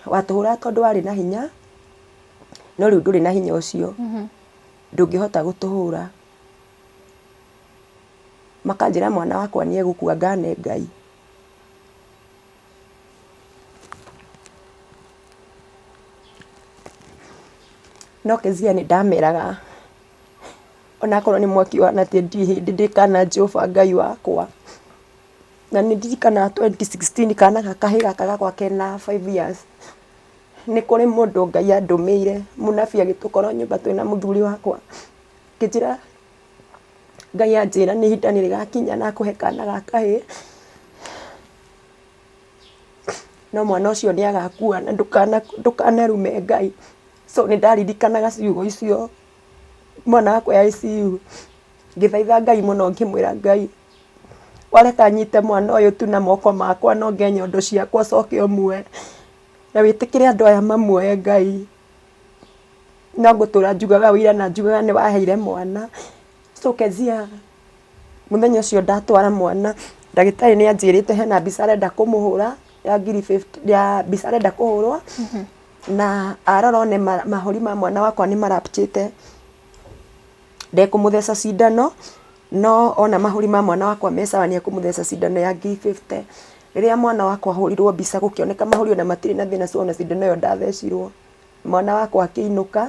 watũhũraga tondũ warĩ na hinya, no rĩu ndũrĩ na hinya ũcio, ndũngĩhota gũtũhũra. Makanjĩra mwana wakwa nĩ egũkua ngane Ngai. No Kezia nĩ ndameraga onakorwo nĩ mwaki ũhana atĩa ndirĩ hĩndĩ ndĩkana Jehova Ngai wakwa. Na nĩ ndirikanaga 2016 kana gaka kahĩĩ gaka gakwa kena 5 years, nĩ kũrĩ mũndũ Ngai andũmĩire mũnabii agĩtũkora nyũmba twĩna mũthuri wakwa, akĩnjĩra Ngai anjĩra nĩ ihinda nĩ rĩgakinya na akũhe kana ga kahĩĩ, no mwana ũcio nĩ agakua na ndũkanarume Ngai. So nĩ ndaririkanaga ciugo icio mwana wakwa e ICU, ngĩthaitha Ngai mũno ngĩmwĩra Ngai wareka nyite mwana ũyũ tu na moko makwa no nge nyondo ciakwa ũcoke ũmuoe, na wĩtĩkĩre andũ aya mamuoe Ngai, no ngũtũra njugaga ũira na njugaga nĩ waheire mwana. So Kezia mũthenya ũcio ndatwara mwana, ndagĩtarĩ nĩ anjĩrĩte hena mbica arenda kũmũhũra ya ngiri fifty, ya mbica arenda kũhũrwo, na arora one mahũri ma mwana wakwa nĩ marapchĩte, ndekũmũtheca cindano, no ona mahũri ma mwana wakwa me sawa nĩ ekũmũtheca cindano ya ngiri fifty. Rĩrĩa mwana wakwa ahũrirwo mbica gũkĩoneka mahũri ona matirĩ na thĩna so ona cindano ĩyo ndathecirwo. Mwana wakwa akĩinũka,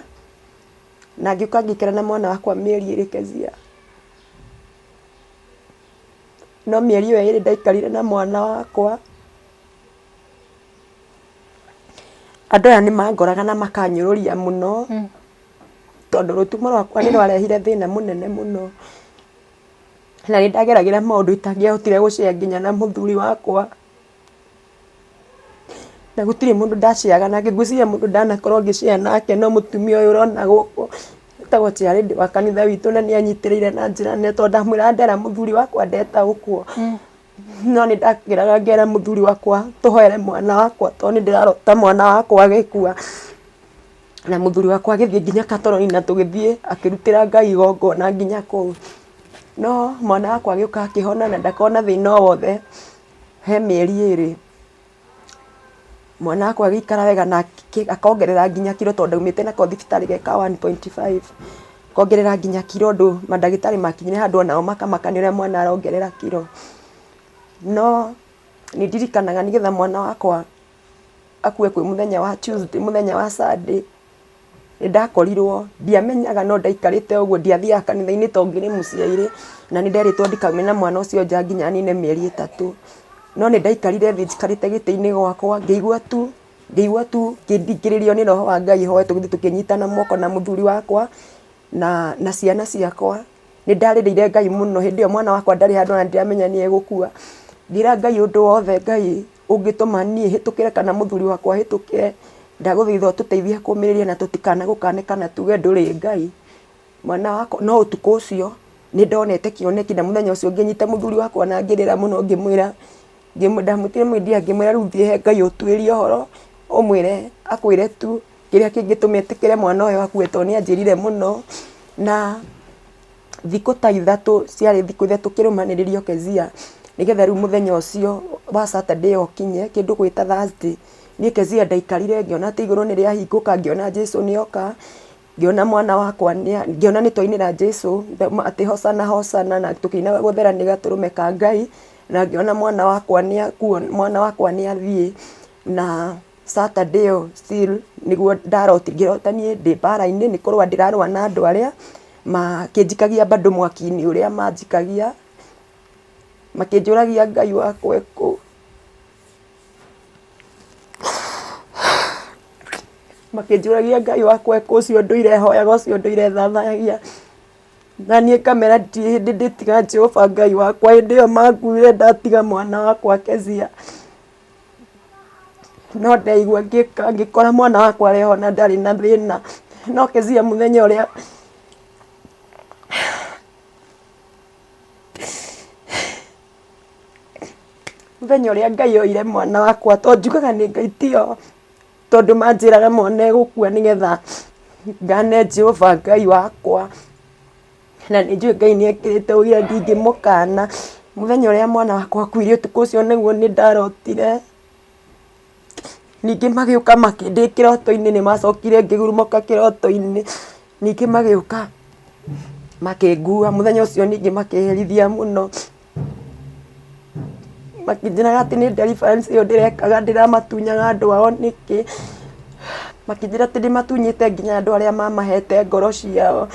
na ngĩũka ngĩikara na mwana wakwa mĩeri ĩrĩ Kezia. No mĩeri ĩyo ĩrĩ ndaikarire na mwana wakwa, andũ aya nĩ mangoraga na makanyũrũria mũno, tondũ rũtumo rwakwa nĩ rwarehire thĩna mũnene mũno, na nĩ ndageragĩra maũndũ itangĩahotire gũ share nginya na mũthuri wakwa. Na gũtirĩ mũndũ ndaceaga nake, ngwĩciria mũndũ ndanakorwo ngĩcea nake no mũtumia ũyũ ũrona gũkũ, etagwo chairlady wa kanitha witũ na nĩ anyitĩrĩire na njĩra nene tondũ ndamwĩraga ndera mũthuri wakwa ndetaũkwo. No nĩ ndakĩraga ngera mũthuri wakwa tũhoere mwana wakwa tondũ nĩ ndĩrarota mwana wakwa agĩkua. Na mũthuri wakwa agĩthiĩ nginya Katoroni na tũgĩthiĩ akĩrutĩra Ngai igongona nginya kũu. No mwana wakwa agĩũka akĩhona na ndakoragwo na thĩna o wothe he mĩeri ĩrĩ. Mwana wakwa agĩikara wega na akongerera nginya kiro tondũ ndaumĩte nako thibitarĩ ge ka 1.5, akongerera nginya kiro ũndũ mandagĩtarĩ makinyire handũ onao makamaka nĩ ũrĩa mwana arongerera kiro. No nĩ ndirikanaga nĩgetha mwana wakwa akue kwĩ mũthenya wa Tuesday, mũthenya wa Sunday, nĩ ndakorirwo, ndiamenyaga no ndaikarĩte ũguo, ndiathiaga kanitha-inĩ tondũ ngĩrĩ mũciairĩ, na nĩ nderĩtwo ndikaume na mwana ũcio nja nginya nine mĩeri ĩtatũ. No nĩ ndaikarire thĩ njikarĩte gĩtĩ-inĩ gwakwa, ngĩigua tu, ngĩigua tu ngĩthingĩrĩrio nĩ roho wa Ngai hoe, tũgĩthiĩ tũkĩnyitana moko na mũthuri wakwa na ciana ciakwa. Nĩ ndarĩrĩire Ngai mũno, hĩndĩ ĩyo mwana wakwa ndarĩ handũ ona ndiramenya nĩ egũkua. Ngĩra Ngai ũndũ wothe Ngai ũngĩtũma niĩ hĩtũkĩre kana mũthuri wakwa ahĩtũkĩre, ndagũthaitha ũtũteithie kũmĩrĩria na tũtikanagũkane kana tuge ndũrĩ Ngai. Mwana wakwa, no ũtukũ ũcio nĩ ndonete kĩoneki na mũthenya ũcio ngĩnyita mũthuri wakwa na ngĩrĩra mũno ngĩmwĩra, ndamwĩtire mũindia ngĩmwĩra rĩu thiĩ he Ngai ũtuĩrie ũhoro, ũmwĩre akwĩre tu kĩrĩa kĩngĩtũma etĩkĩre mwana ũyũ akue tondũ nĩ anjĩrire mũno. Na thikũ ta ithatũ, ciarĩ thikũ ithatũ kĩrũmanĩrĩrio Kezia, Nĩgetha rĩu mũthenya ũcio wa Saturday ũkinye kĩndũ gwĩta Thursday, niĩ Kezia ndaikarire ngĩona atĩ igũrũ nĩ rĩahingũka, ngĩona Jesũ nĩ oka, ngĩona mwana wakwa, ngĩona nĩ twainĩra Jesũ atĩ hosana hosana na tũkĩinaga gũthera nĩ gatũrũme ka Ngai, na ngĩona mwana wakwa nĩ akua, mwana wakwa nĩ athiĩ na Saturday ĩyo still nĩguo ndarotire, ngĩrota niĩ ndĩ mbara-inĩ nĩ kũrũa ndĩrarũa na andũ arĩa makĩnjikagia bado mwaki-inĩ ũrĩa manjikagia. Makĩnjũragia Ngai wakwa e kũ. Makĩnjũragia Ngai wakwa e kũ ũcio ndũire hoyaga ũcio ndũire thathayagia. Na niĩ ngamera ndirĩ hĩndĩ ndĩtiga Jehova Ngai wakwa hĩndĩ ĩyo manguire ndatiga mwana wakwa Kezia. No ndaigua ngĩkora mwana wakwa arĩ ho na ndarĩ na thĩna. No Kezia mũthenya ũrĩa Mũthenya ũrĩa Ngai oire mwana wakwa to njugaga nĩ Ngai tio, tondũ manjĩraga mwana egũkua nĩgetha ngane Jehova Ngai wakwa, na nĩ njũĩ Ngai nĩ ekĩrĩte ũira ndingĩmũkana. Mũthenya ũrĩa mwana wakwa akuire ũtukũ ũcio nĩguo nĩ ndarotire, ningĩ magĩũka ndĩ kĩroto-inĩ nĩ macokire ngĩgurumũka kĩroto-inĩ. Ningĩ magĩũka makĩngua, mũthenya ũcio ningĩ makĩherithia mũno, makĩnjĩraga atĩ nĩ deliverance ĩyo ndĩrekaga ndĩramatunyaga andũ ao nĩkĩ, makĩnjĩra atĩ ndĩmatunyĩte nginya andũ arĩa mamahete ngoro ciao,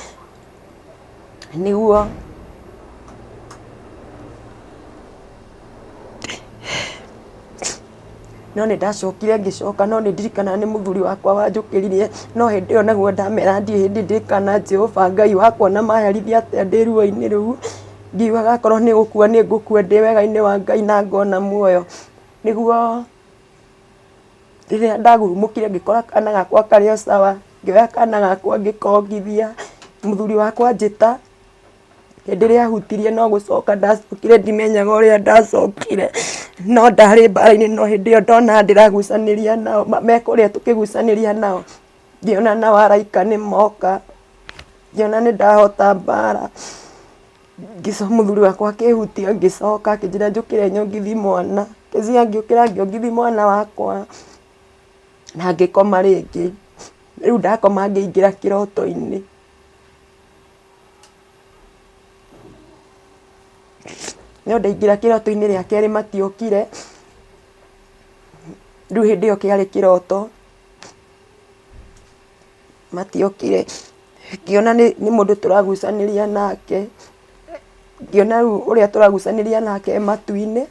nĩguo No nĩ ndacokire ngĩcoka no nĩ ndirikanaga nĩ mũthuri wakwa wanjũkĩririe, no hĩndĩ ĩyo naguo ndamera ndirĩ hĩndĩ ndĩkana Jehova Ngai wakwa na maherithia atĩa ndĩ ruo-inĩ rũu, ngiugaga akorwo nĩ gũkua nĩ ngũkua ndĩ wega-inĩ wa Ngai na ngona muoyo. Nĩguo rĩrĩa ndagurumũkire ngĩkora kana gakwa karĩ o sawa, ngĩoya kana gakwa ngĩkongithia, mũthuri wakwa anjĩta. Hĩndĩ ĩrĩa ahutirie no gũcoka ndacokire ndimenyaga ũrĩa ndacokire, no ndarĩ mbara-inĩ no hĩndĩ ĩyo ndona ndĩragucanĩria nao me kũrĩa tũkĩgucanĩria nao, ngĩona nao araika nĩ moka, ngĩona nĩ ndahota mbara, mũthuri wakwa akĩhutia ngĩcoka akĩnjĩra njũkĩre nyongithie mwana, ngĩthiĩ ngĩũkĩra ngĩongithia mwana wakwa na ngĩkoma rĩngĩ, rĩu ndakoma ngĩingĩra kĩroto-inĩ. No ndaingĩra kĩroto-inĩ rĩa kerĩ matiokire, rĩu hĩndĩ ĩyo kĩarĩ kĩroto, matiokire, ngĩona nĩ mũndũ tũragucanĩria nake, ngĩona rĩu ũrĩa tũragucanĩria nake e matu-inĩ,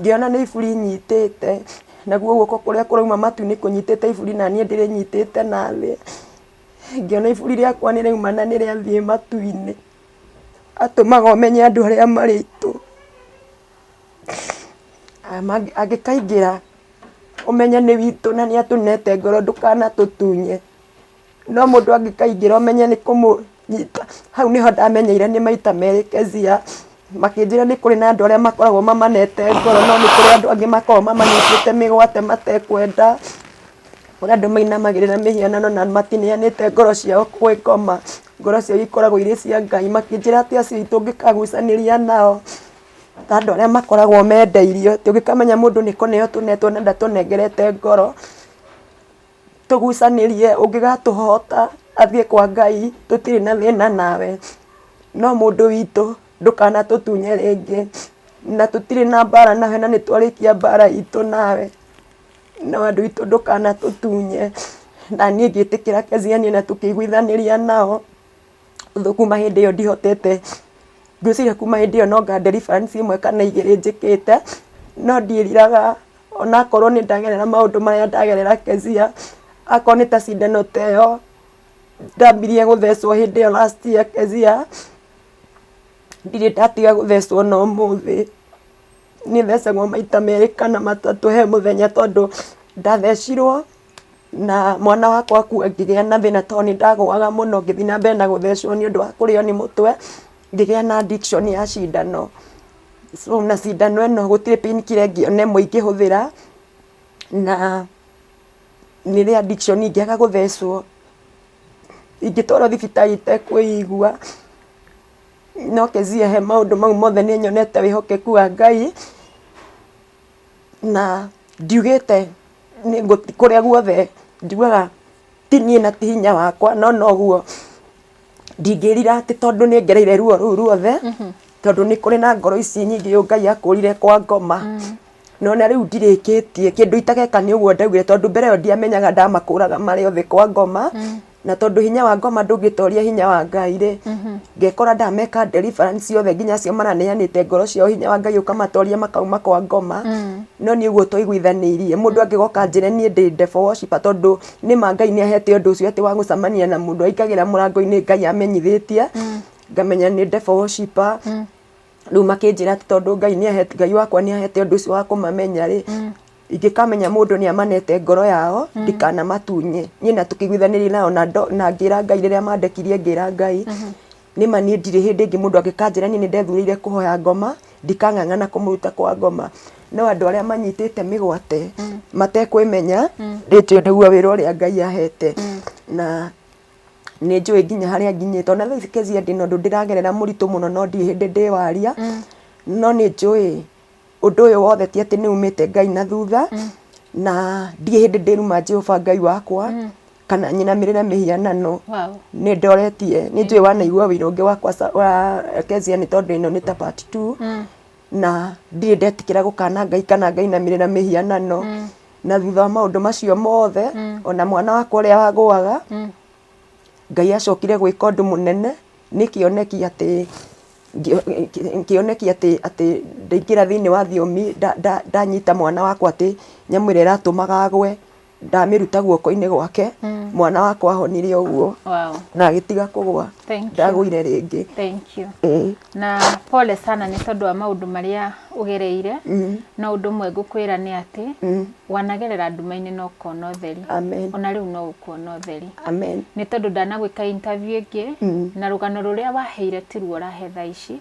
ngĩona nĩ iburi nyitĩte, naguo guoko kũrĩa kũrauma matu-inĩ kũnyitĩte iburi naniĩ ndĩrĩnyitĩte nathĩ. Ngĩona iburi rĩakwa nĩ rĩauma na nĩ rĩathiĩ matu-inĩ, atũmaga ũmenye andũ arĩa marĩ aitũ. Angĩkaingĩra ũmenye nĩ witũ na nĩ atũnete ngoro ndũkanatũtunye. No mũndũ angĩkaingĩra ũmenye nĩ kũmũnyita, hau nĩho ndamenyeire nĩ maita merĩ Kezia, makĩnjĩra nĩ kũrĩ na andũ arĩa makoragwo mamanete ngoro no nĩ kũrĩ andũ angĩ makoragwo mamanyitĩte mĩgwate matekwenda. Kũrĩ andũ mainamagĩrĩra mĩhianano na matineanĩte ngoro ciao kwĩ ngoma, ngoro ciao ikoragwo irĩ cia Ngai, makĩnjĩra atĩ acio aitũ ũngĩkagucanĩria nao, ta andũ arĩa makoragwo mendeirio, atĩ ũngĩkamenya mũndũ nĩ kũneo tũnetwo na ndatũnengerete ngoro, tũgucanĩrie ũngĩgatũhota athiĩ kwa Ngai tũtirĩ na thĩna nawe, no mũndũ witũ ndũkanatũtunye rĩngĩ, na tũtirĩ na mbara nawe na nĩtwarĩkia mbara itũ nawe. No andũ aitũ ndũkanatũtunye. Na niĩ ngĩtĩkĩra Kezia niĩ na tũkĩiguithanĩria nao, ũndũ kuma hĩndĩ ĩyo ndihotete, ngwĩciria kuma hĩndĩ ĩyo no anga deliverance ĩmwe kana igĩrĩ njĩkĩte, no ndiĩriraga onakorwo nĩ ndagerera maũndũ marĩa ndagerera Kezia, akorwo nĩ ta cindano ta ĩyo, ndambirie gũthecwo hĩndĩ ĩyo last year Kezia, ndirĩ ndatiga gũthecwo ona ũmũthĩ. Niĩ thecagwo maita merĩ kana matatũ he mũthenya tondũ ndathecirwo na mwana wakwa akua ngĩgĩa na thĩna tondũ nĩ ndagũaga mũno ngĩthiĩ na mbere na gũthecwo nĩ ũndũ wa kũrĩo nĩ mũtwe, ngĩgĩa na addiction ya cindano. So na cindano ĩno gũtirĩ pain killer ĩngĩ ona ĩmwe ingĩhũthĩra na nĩrĩ addiction ingĩaga gũthecwo ingĩtwarwo thibitarĩ itekwĩigua. No Kezia he maũndũ mau mothe nĩ nyonete wĩhokeku wa Ngai, na ndiugĩte nĩ ngũthiĩ kũrĩa guothe njugaga ti niĩ na ti hinya wakwa, no noguo ndingĩrira atĩ tondũ nĩ ngereire ruo rũu ruothe, tondũ nĩ kũrĩ na ngoro ici nyingĩ ũyũ Ngai akũrire kwa ngoma, na ona rĩu ndirĩkĩtie, kĩndũ itageka nĩ ũguo ndaugire, tondũ mbere ĩyo ndiamenyaga ndamakũraga marĩ othe kwa ngoma, na tondũ hinya wa ngoma ndũngĩtoria hinya wa Ngai rĩ, ngekora ndameka deliverance othe nginya acio maraneanĩte ngoro ciao hinya wa Ngai ũkamatoria makauma kwa ngoma, no niĩ ũguo twaiguithanĩirie, mũndũ angĩgoka anjĩre niĩ ndĩ devil worshipper tondũ nĩma Ngai nĩ ahete ũndũ ũcio atĩ wa gũcemania na mũndũ aingagĩra mũrango-inĩ Ngai amenyithĩtie, ngamenya nĩ devil worshipper, rĩu makĩnjĩra atĩ tondũ Ngai nĩ ahete, Ngai wakwa nĩ ahete ũndũ ũcio wa kũmamenya rĩ, ingĩkamenya mũndũ nĩ amanete ngoro yao, ndikanamatunye. Niĩ na tũkĩiguithanĩria nao na ngĩra Ngai rĩrĩa mandekirie ngĩra Ngai, nĩma niĩ ndirĩ hĩndĩ ĩngĩ mũndũ angĩkanjĩra niĩ nĩ ndethurĩire kũhoya ngoma, ndikang'ang'ana kũmũruta kwa ngoma. No andũ arĩa manyitĩte mĩgwate, matekwĩmenya, nĩnjũĩ nĩguo wĩra ũrĩa Ngai ahete. Na nĩ njũĩ nginya harĩa nginyĩte ona thaa ici Kezia ndĩna ũndũ ndĩragerera mũritũ mũno no ndirĩ hĩndĩ ndĩwaria no nĩ njũĩ ũndũ ũyũ wothe ti atĩ nĩ umĩte Ngai na thutha na ndirĩ hĩndĩ ndĩruma Jehova Ngai wakwa kana nyinamĩrĩre mĩhianano Wow. nĩ ndoretie nĩ njũĩ wanaigua wĩra ũngĩ wakwa wa Kezia nĩ tondũ ĩno nĩ ta part 2 na ndirĩ ndetĩkĩra gũkana Ngai kana ngainamĩrĩra mĩhianano na thutha wa maũndũ macio mothe ona mwana wakwa ũrĩa wagũaga Ngai acokire gwĩka ũndũ mũnene nĩ kĩoneki atĩ kĩoneki atĩ atĩ ndaingĩra thĩinĩ wa thiomi ndanyita mwana wakwa atĩ nyamũ ĩrĩa ĩratũmaga agwe ndamĩruta guoko-inĩ gwake mwana wakwa ahonire ũguo Wow. na agĩtiga kũgwa Thank you. ndagũire rĩngĩ Thank you. Ĩĩ. Na pole sana nĩ tondũ wa maũndũ marĩa ũgereire. No ũndũ ũmwe ngũkwĩra nĩ atĩ wanagerera nduma-inĩ na ũkona ũtheri. Amen. Ona rĩu no ũkuona ũtheri. Amen. Nĩ tondũ ndanagwĩka interview ĩngĩ na rũgano rũrĩa waheire tiruo ũrahe thaa ici.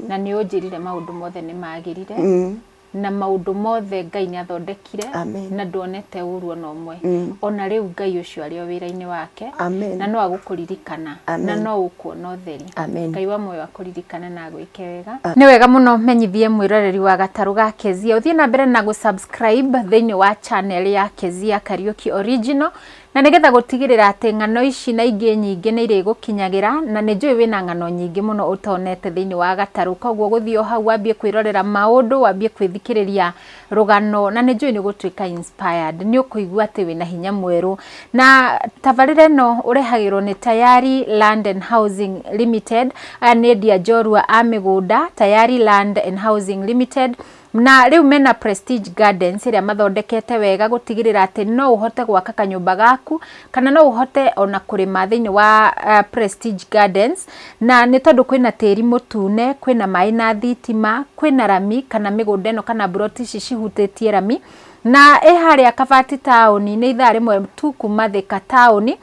Na nĩ ũnjĩrire maũndũ mothe nĩ magĩrire. Na maũndũ mothe Ngai nĩ athondekire. Amen. Na nduonete ũru ona ũmwe. Ona rĩu Ngai ũcio arĩ o wĩra-inĩ wake. Amen. Na no agũkũririkana. Amen. Na no ũkuona ũtheri. Amen. Ngai wa muoyo akũririkane na agwĩke wega. Nĩ wega mũno menyithie mwĩroreri wa gatarũ ga Kezia ũthiĩ na mbere na gũ-subscribe thĩinĩ wa channel ya Kezia Kariuki Original na nĩgetha gũtigĩrĩra atĩ ng'ano ici na ingĩ nyingĩ nĩ irĩgũkinyagĩra na nĩ njũĩ wĩna ng'ano nyingĩ mũno ũtonete thĩinĩ wa gatarũ koguo gũthiĩ o hau wambie kwĩrorera maũndũ wambie kwĩthikĩrĩria rũgano na nĩ njũĩ nĩ ũgũtuĩka inspired nĩ ũkũigua atĩ wĩna hinya mwerũ na tabarĩra ĩno ũrehagĩrwo nĩ Tayari Land and Housing Limited aya nĩ endia njorua a mĩgũnda Tayari Land and Housing Limited na rĩu mena Prestige Gardens ĩrĩa mathondekete wega gũtigĩrĩra atĩ no ũhote gwaka kanyũmba gaku kana no ũhote ona kũrĩma thĩinĩ wa Prestige Gardens na nĩ tondũ kwĩna tĩri mũtune kwĩna maĩ na thitima kwĩna rami kana mĩgũnda ĩno kana mburoti ici cihutĩtie rami na ĩ harĩa Kabati taũni nĩ ithaa rĩmwe tu kuma Thika taũni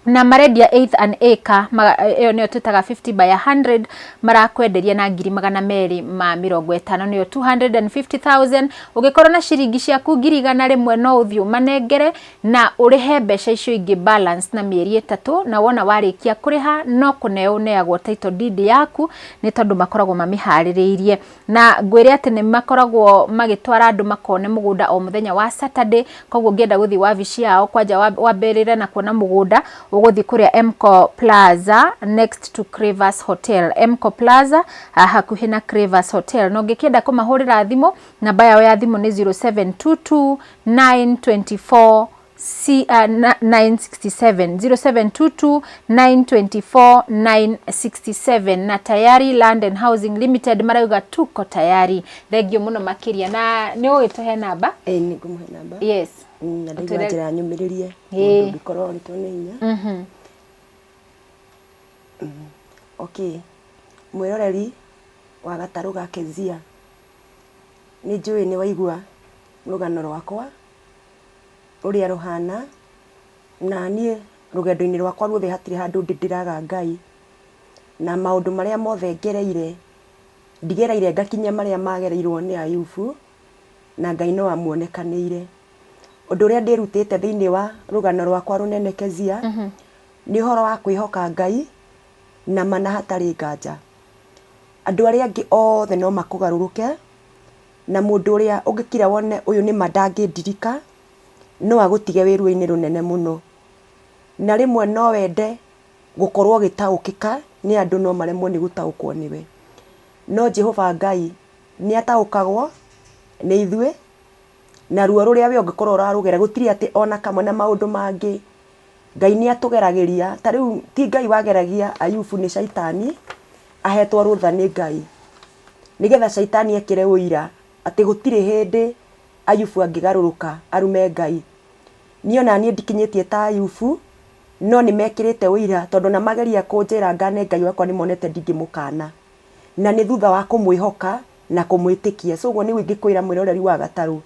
na marendia eighth an acre ĩyo nĩyo twĩtaga 50 by 100 marakwenderia na 250,000 nĩyo 250,000 ũngĩkorwo na ciringi ciaku 100,000 no ũthiĩ ũmanengere na ũrĩhe mbeca icio ingĩ balance na mĩeri 3 na wona warĩkia kũrĩha no kũneo ũneagwo title deed yaku nĩ tondũ makoragwo mamĩharĩrĩirie na ngwĩre atĩ nĩ makoragwo magĩtwara andũ makone mũgũnda o mũthenya wa Saturday koguo ũngĩenda gũthiĩ wabici yao kwanja wambĩrĩre na kuona mũgũnda ũgũthiĩ kũrĩa Mco Plaza next to Cravers Hotel Mco Plaza hakuhĩ na Cravers Hotel na ũngĩkĩenda kũmahũrĩra thimũ namba yao ya thimũ nĩ 0722 924 C, 967 0722 924 967 na Tayari Land and Housing Limited marauga tuko tayari. Thengio muno makiria na nĩ ũgĩtũhe namba? Ĩĩ nĩ ngũmũhe namba. Yes. Na ndaigua njĩra nyũmĩrĩrie Ĩĩ. mũndũ ũngĩkorwo orĩtwo nĩ hinya. Okay. Mwĩroreri wa gatarũ ga Kezia, nĩ njũĩ nĩ waigua rũgano rwakwa ũrĩa rũhana, na niĩ rũgendo-inĩ rwakwa ruothe hatirĩ handũ ndĩ ndĩraga Ngai, na maũndũ marĩa mothe ngereire, ndigereire ngakinya marĩa magereirwo nĩ Ayubu, na Ngai no amuonekanĩire. Ũndũ ũrĩa ndĩrutĩte thĩinĩ wa rũgano rwakwa rũnene Kezia, nĩ ũhoro wa kwĩhoka Ngai, na ma na hatarĩ nganja. Andũ arĩa angĩ othe no makũgarũrũke, na mũndũ ũrĩa ũngĩkira wone ũyũ nĩ ma ndangĩndirika, no agũtige wĩ ruo-inĩ rũnene mũno. Na rĩmwe no wende gũkorwo ũgĩtaũkĩka nĩ andũ no maremwo nĩ gũtaũkwo nĩwe. No Jehova Ngai nĩ ataũkagwo nĩ ithuĩ, na ruo rũrĩa we ũngĩkorwo ũrarũgera gũtirĩ atĩ ona kamwe na maũndũ mangĩ Ngai nĩ atũgeragĩria, ta rĩu ti Ngai wageragia Ayubu nĩ caitani ahetwo rũtha nĩ Ngai, nĩgetha caitani ekĩre ũira atĩ gũtirĩ hĩndĩ Ayubu angĩgarũrũka arume Ngai. Niĩ ona niĩ ndikinyĩtie ta Ayubu, no nĩ mekĩrĩte ũira tondũ ona mageria kũnjĩra ngane Ngai wakwa nĩ monete ndingĩmũkana. Na nĩ thutha wa kũmwĩhoka na kũmwĩtĩkia. So ũguo nĩguo ingĩkwĩra mwĩroreri wa Gatarũ,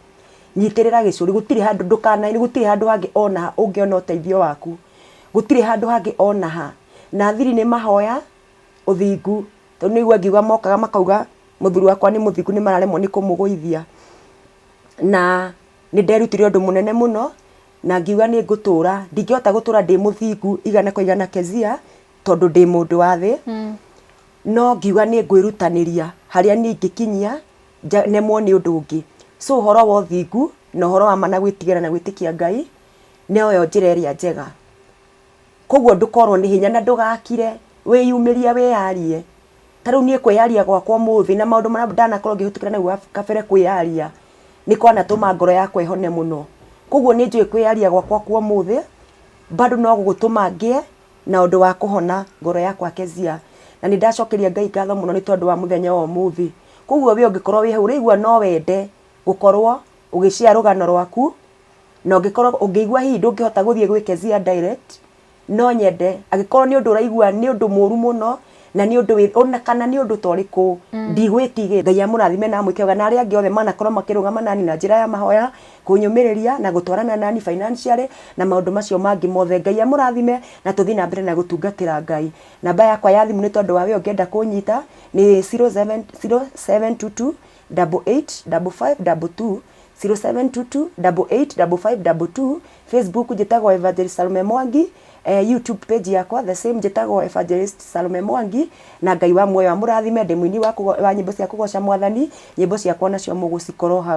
nyitĩrĩra gĩcũrĩ, gũtirĩ handũ ndũkana gũtirĩ handũ hangĩ ona ha ũngĩona ũteithio waku. Gũtirĩ handũ hangĩ ona ha. Na thiri nĩ mahoya, ũthingu, tondũ nĩ ngiuga mokaga makauga mũthuri wakwa nĩ mũthingu nĩ mararemwo nĩ kũmũgũithia. Na nĩ nderutire ũndũ mũnene mũno, na ngiuga nĩ ngũtũra, ndingĩhota gũtũra ndĩ mũthingu igana kwa igana Kezia, tondũ ndĩ mũndũ wa thĩ, no ngiuga nĩ ngwĩrutanĩria harĩa niĩ ingĩkinyia nemwo nĩ ũndũ ũngĩ. So ũhoro wa ũthingu na ũhoro wa ma na gwĩtigĩra na gwĩtĩkia Ngai noyo njĩra ĩrĩa njega. Koguo ndũkorwo nĩ hinya na ndũgakire, wĩyumĩrie wĩyarie. Ta rĩu niĩ kwĩyaria gwakwa ũmũthĩ na maũndũ marĩa ndanakorwo ngĩhĩtũkĩra nahau kabere kwĩyaria, nĩ kwanatũma ngoro yakwa ĩhone mũno. Koguo nĩ njũĩ kwĩyaria gwakwa kwa ũmũthĩ bado no gũgũtũma ngĩe na ũndũ wa kũhona ngoro yakwa Kezia. Na nĩ ndacokeria Ngai ngatho mũno nĩ tondũ wa mũthenya wa ũmũthĩ. Koguo we ũngĩkorwo wĩ hau ũraigua no wende gũkorwo ũgĩ share rũgano rwaku, na ũngĩkorwo ũngĩigua hihi ndũngĩhota gũthiĩ gwĩ Kezia direct, no nyende angĩkorwo nĩ ũndũ ũraigua nĩ ũndũ mũru mũno na nĩ ũndũ ona kana nĩ ũndũ ta ũrĩkũ, ndigwĩtigĩra. Ngai amũrathime na amwĩke wega na arĩa angĩ othe manakorwo makĩrũgama nani na njĩra ya mahoya, kũnyũmĩrĩria na gũtwarana nani financially na maũndũ macio mangĩ mothe. Ngai amũrathime na tũthiĩ na mbere na gũtungatĩra Ngai. Namba yakwa ya thimũ nĩ tondũ wa we ũngĩenda kũnyita nĩ 0722 88 55 22, 0722 88 55 22. Facebook njĩtagwo Evangelist Salome Mwangi, YouTube page yakwa the same njĩtagwo Evangelist Salome Mwangi, na Ngai wa muoyo amũrathime. Ndĩ mũini wa nyĩmbo cia kũgoca Mwathani, nyĩmbo ciakwa nacio mũgũcikorwo hau.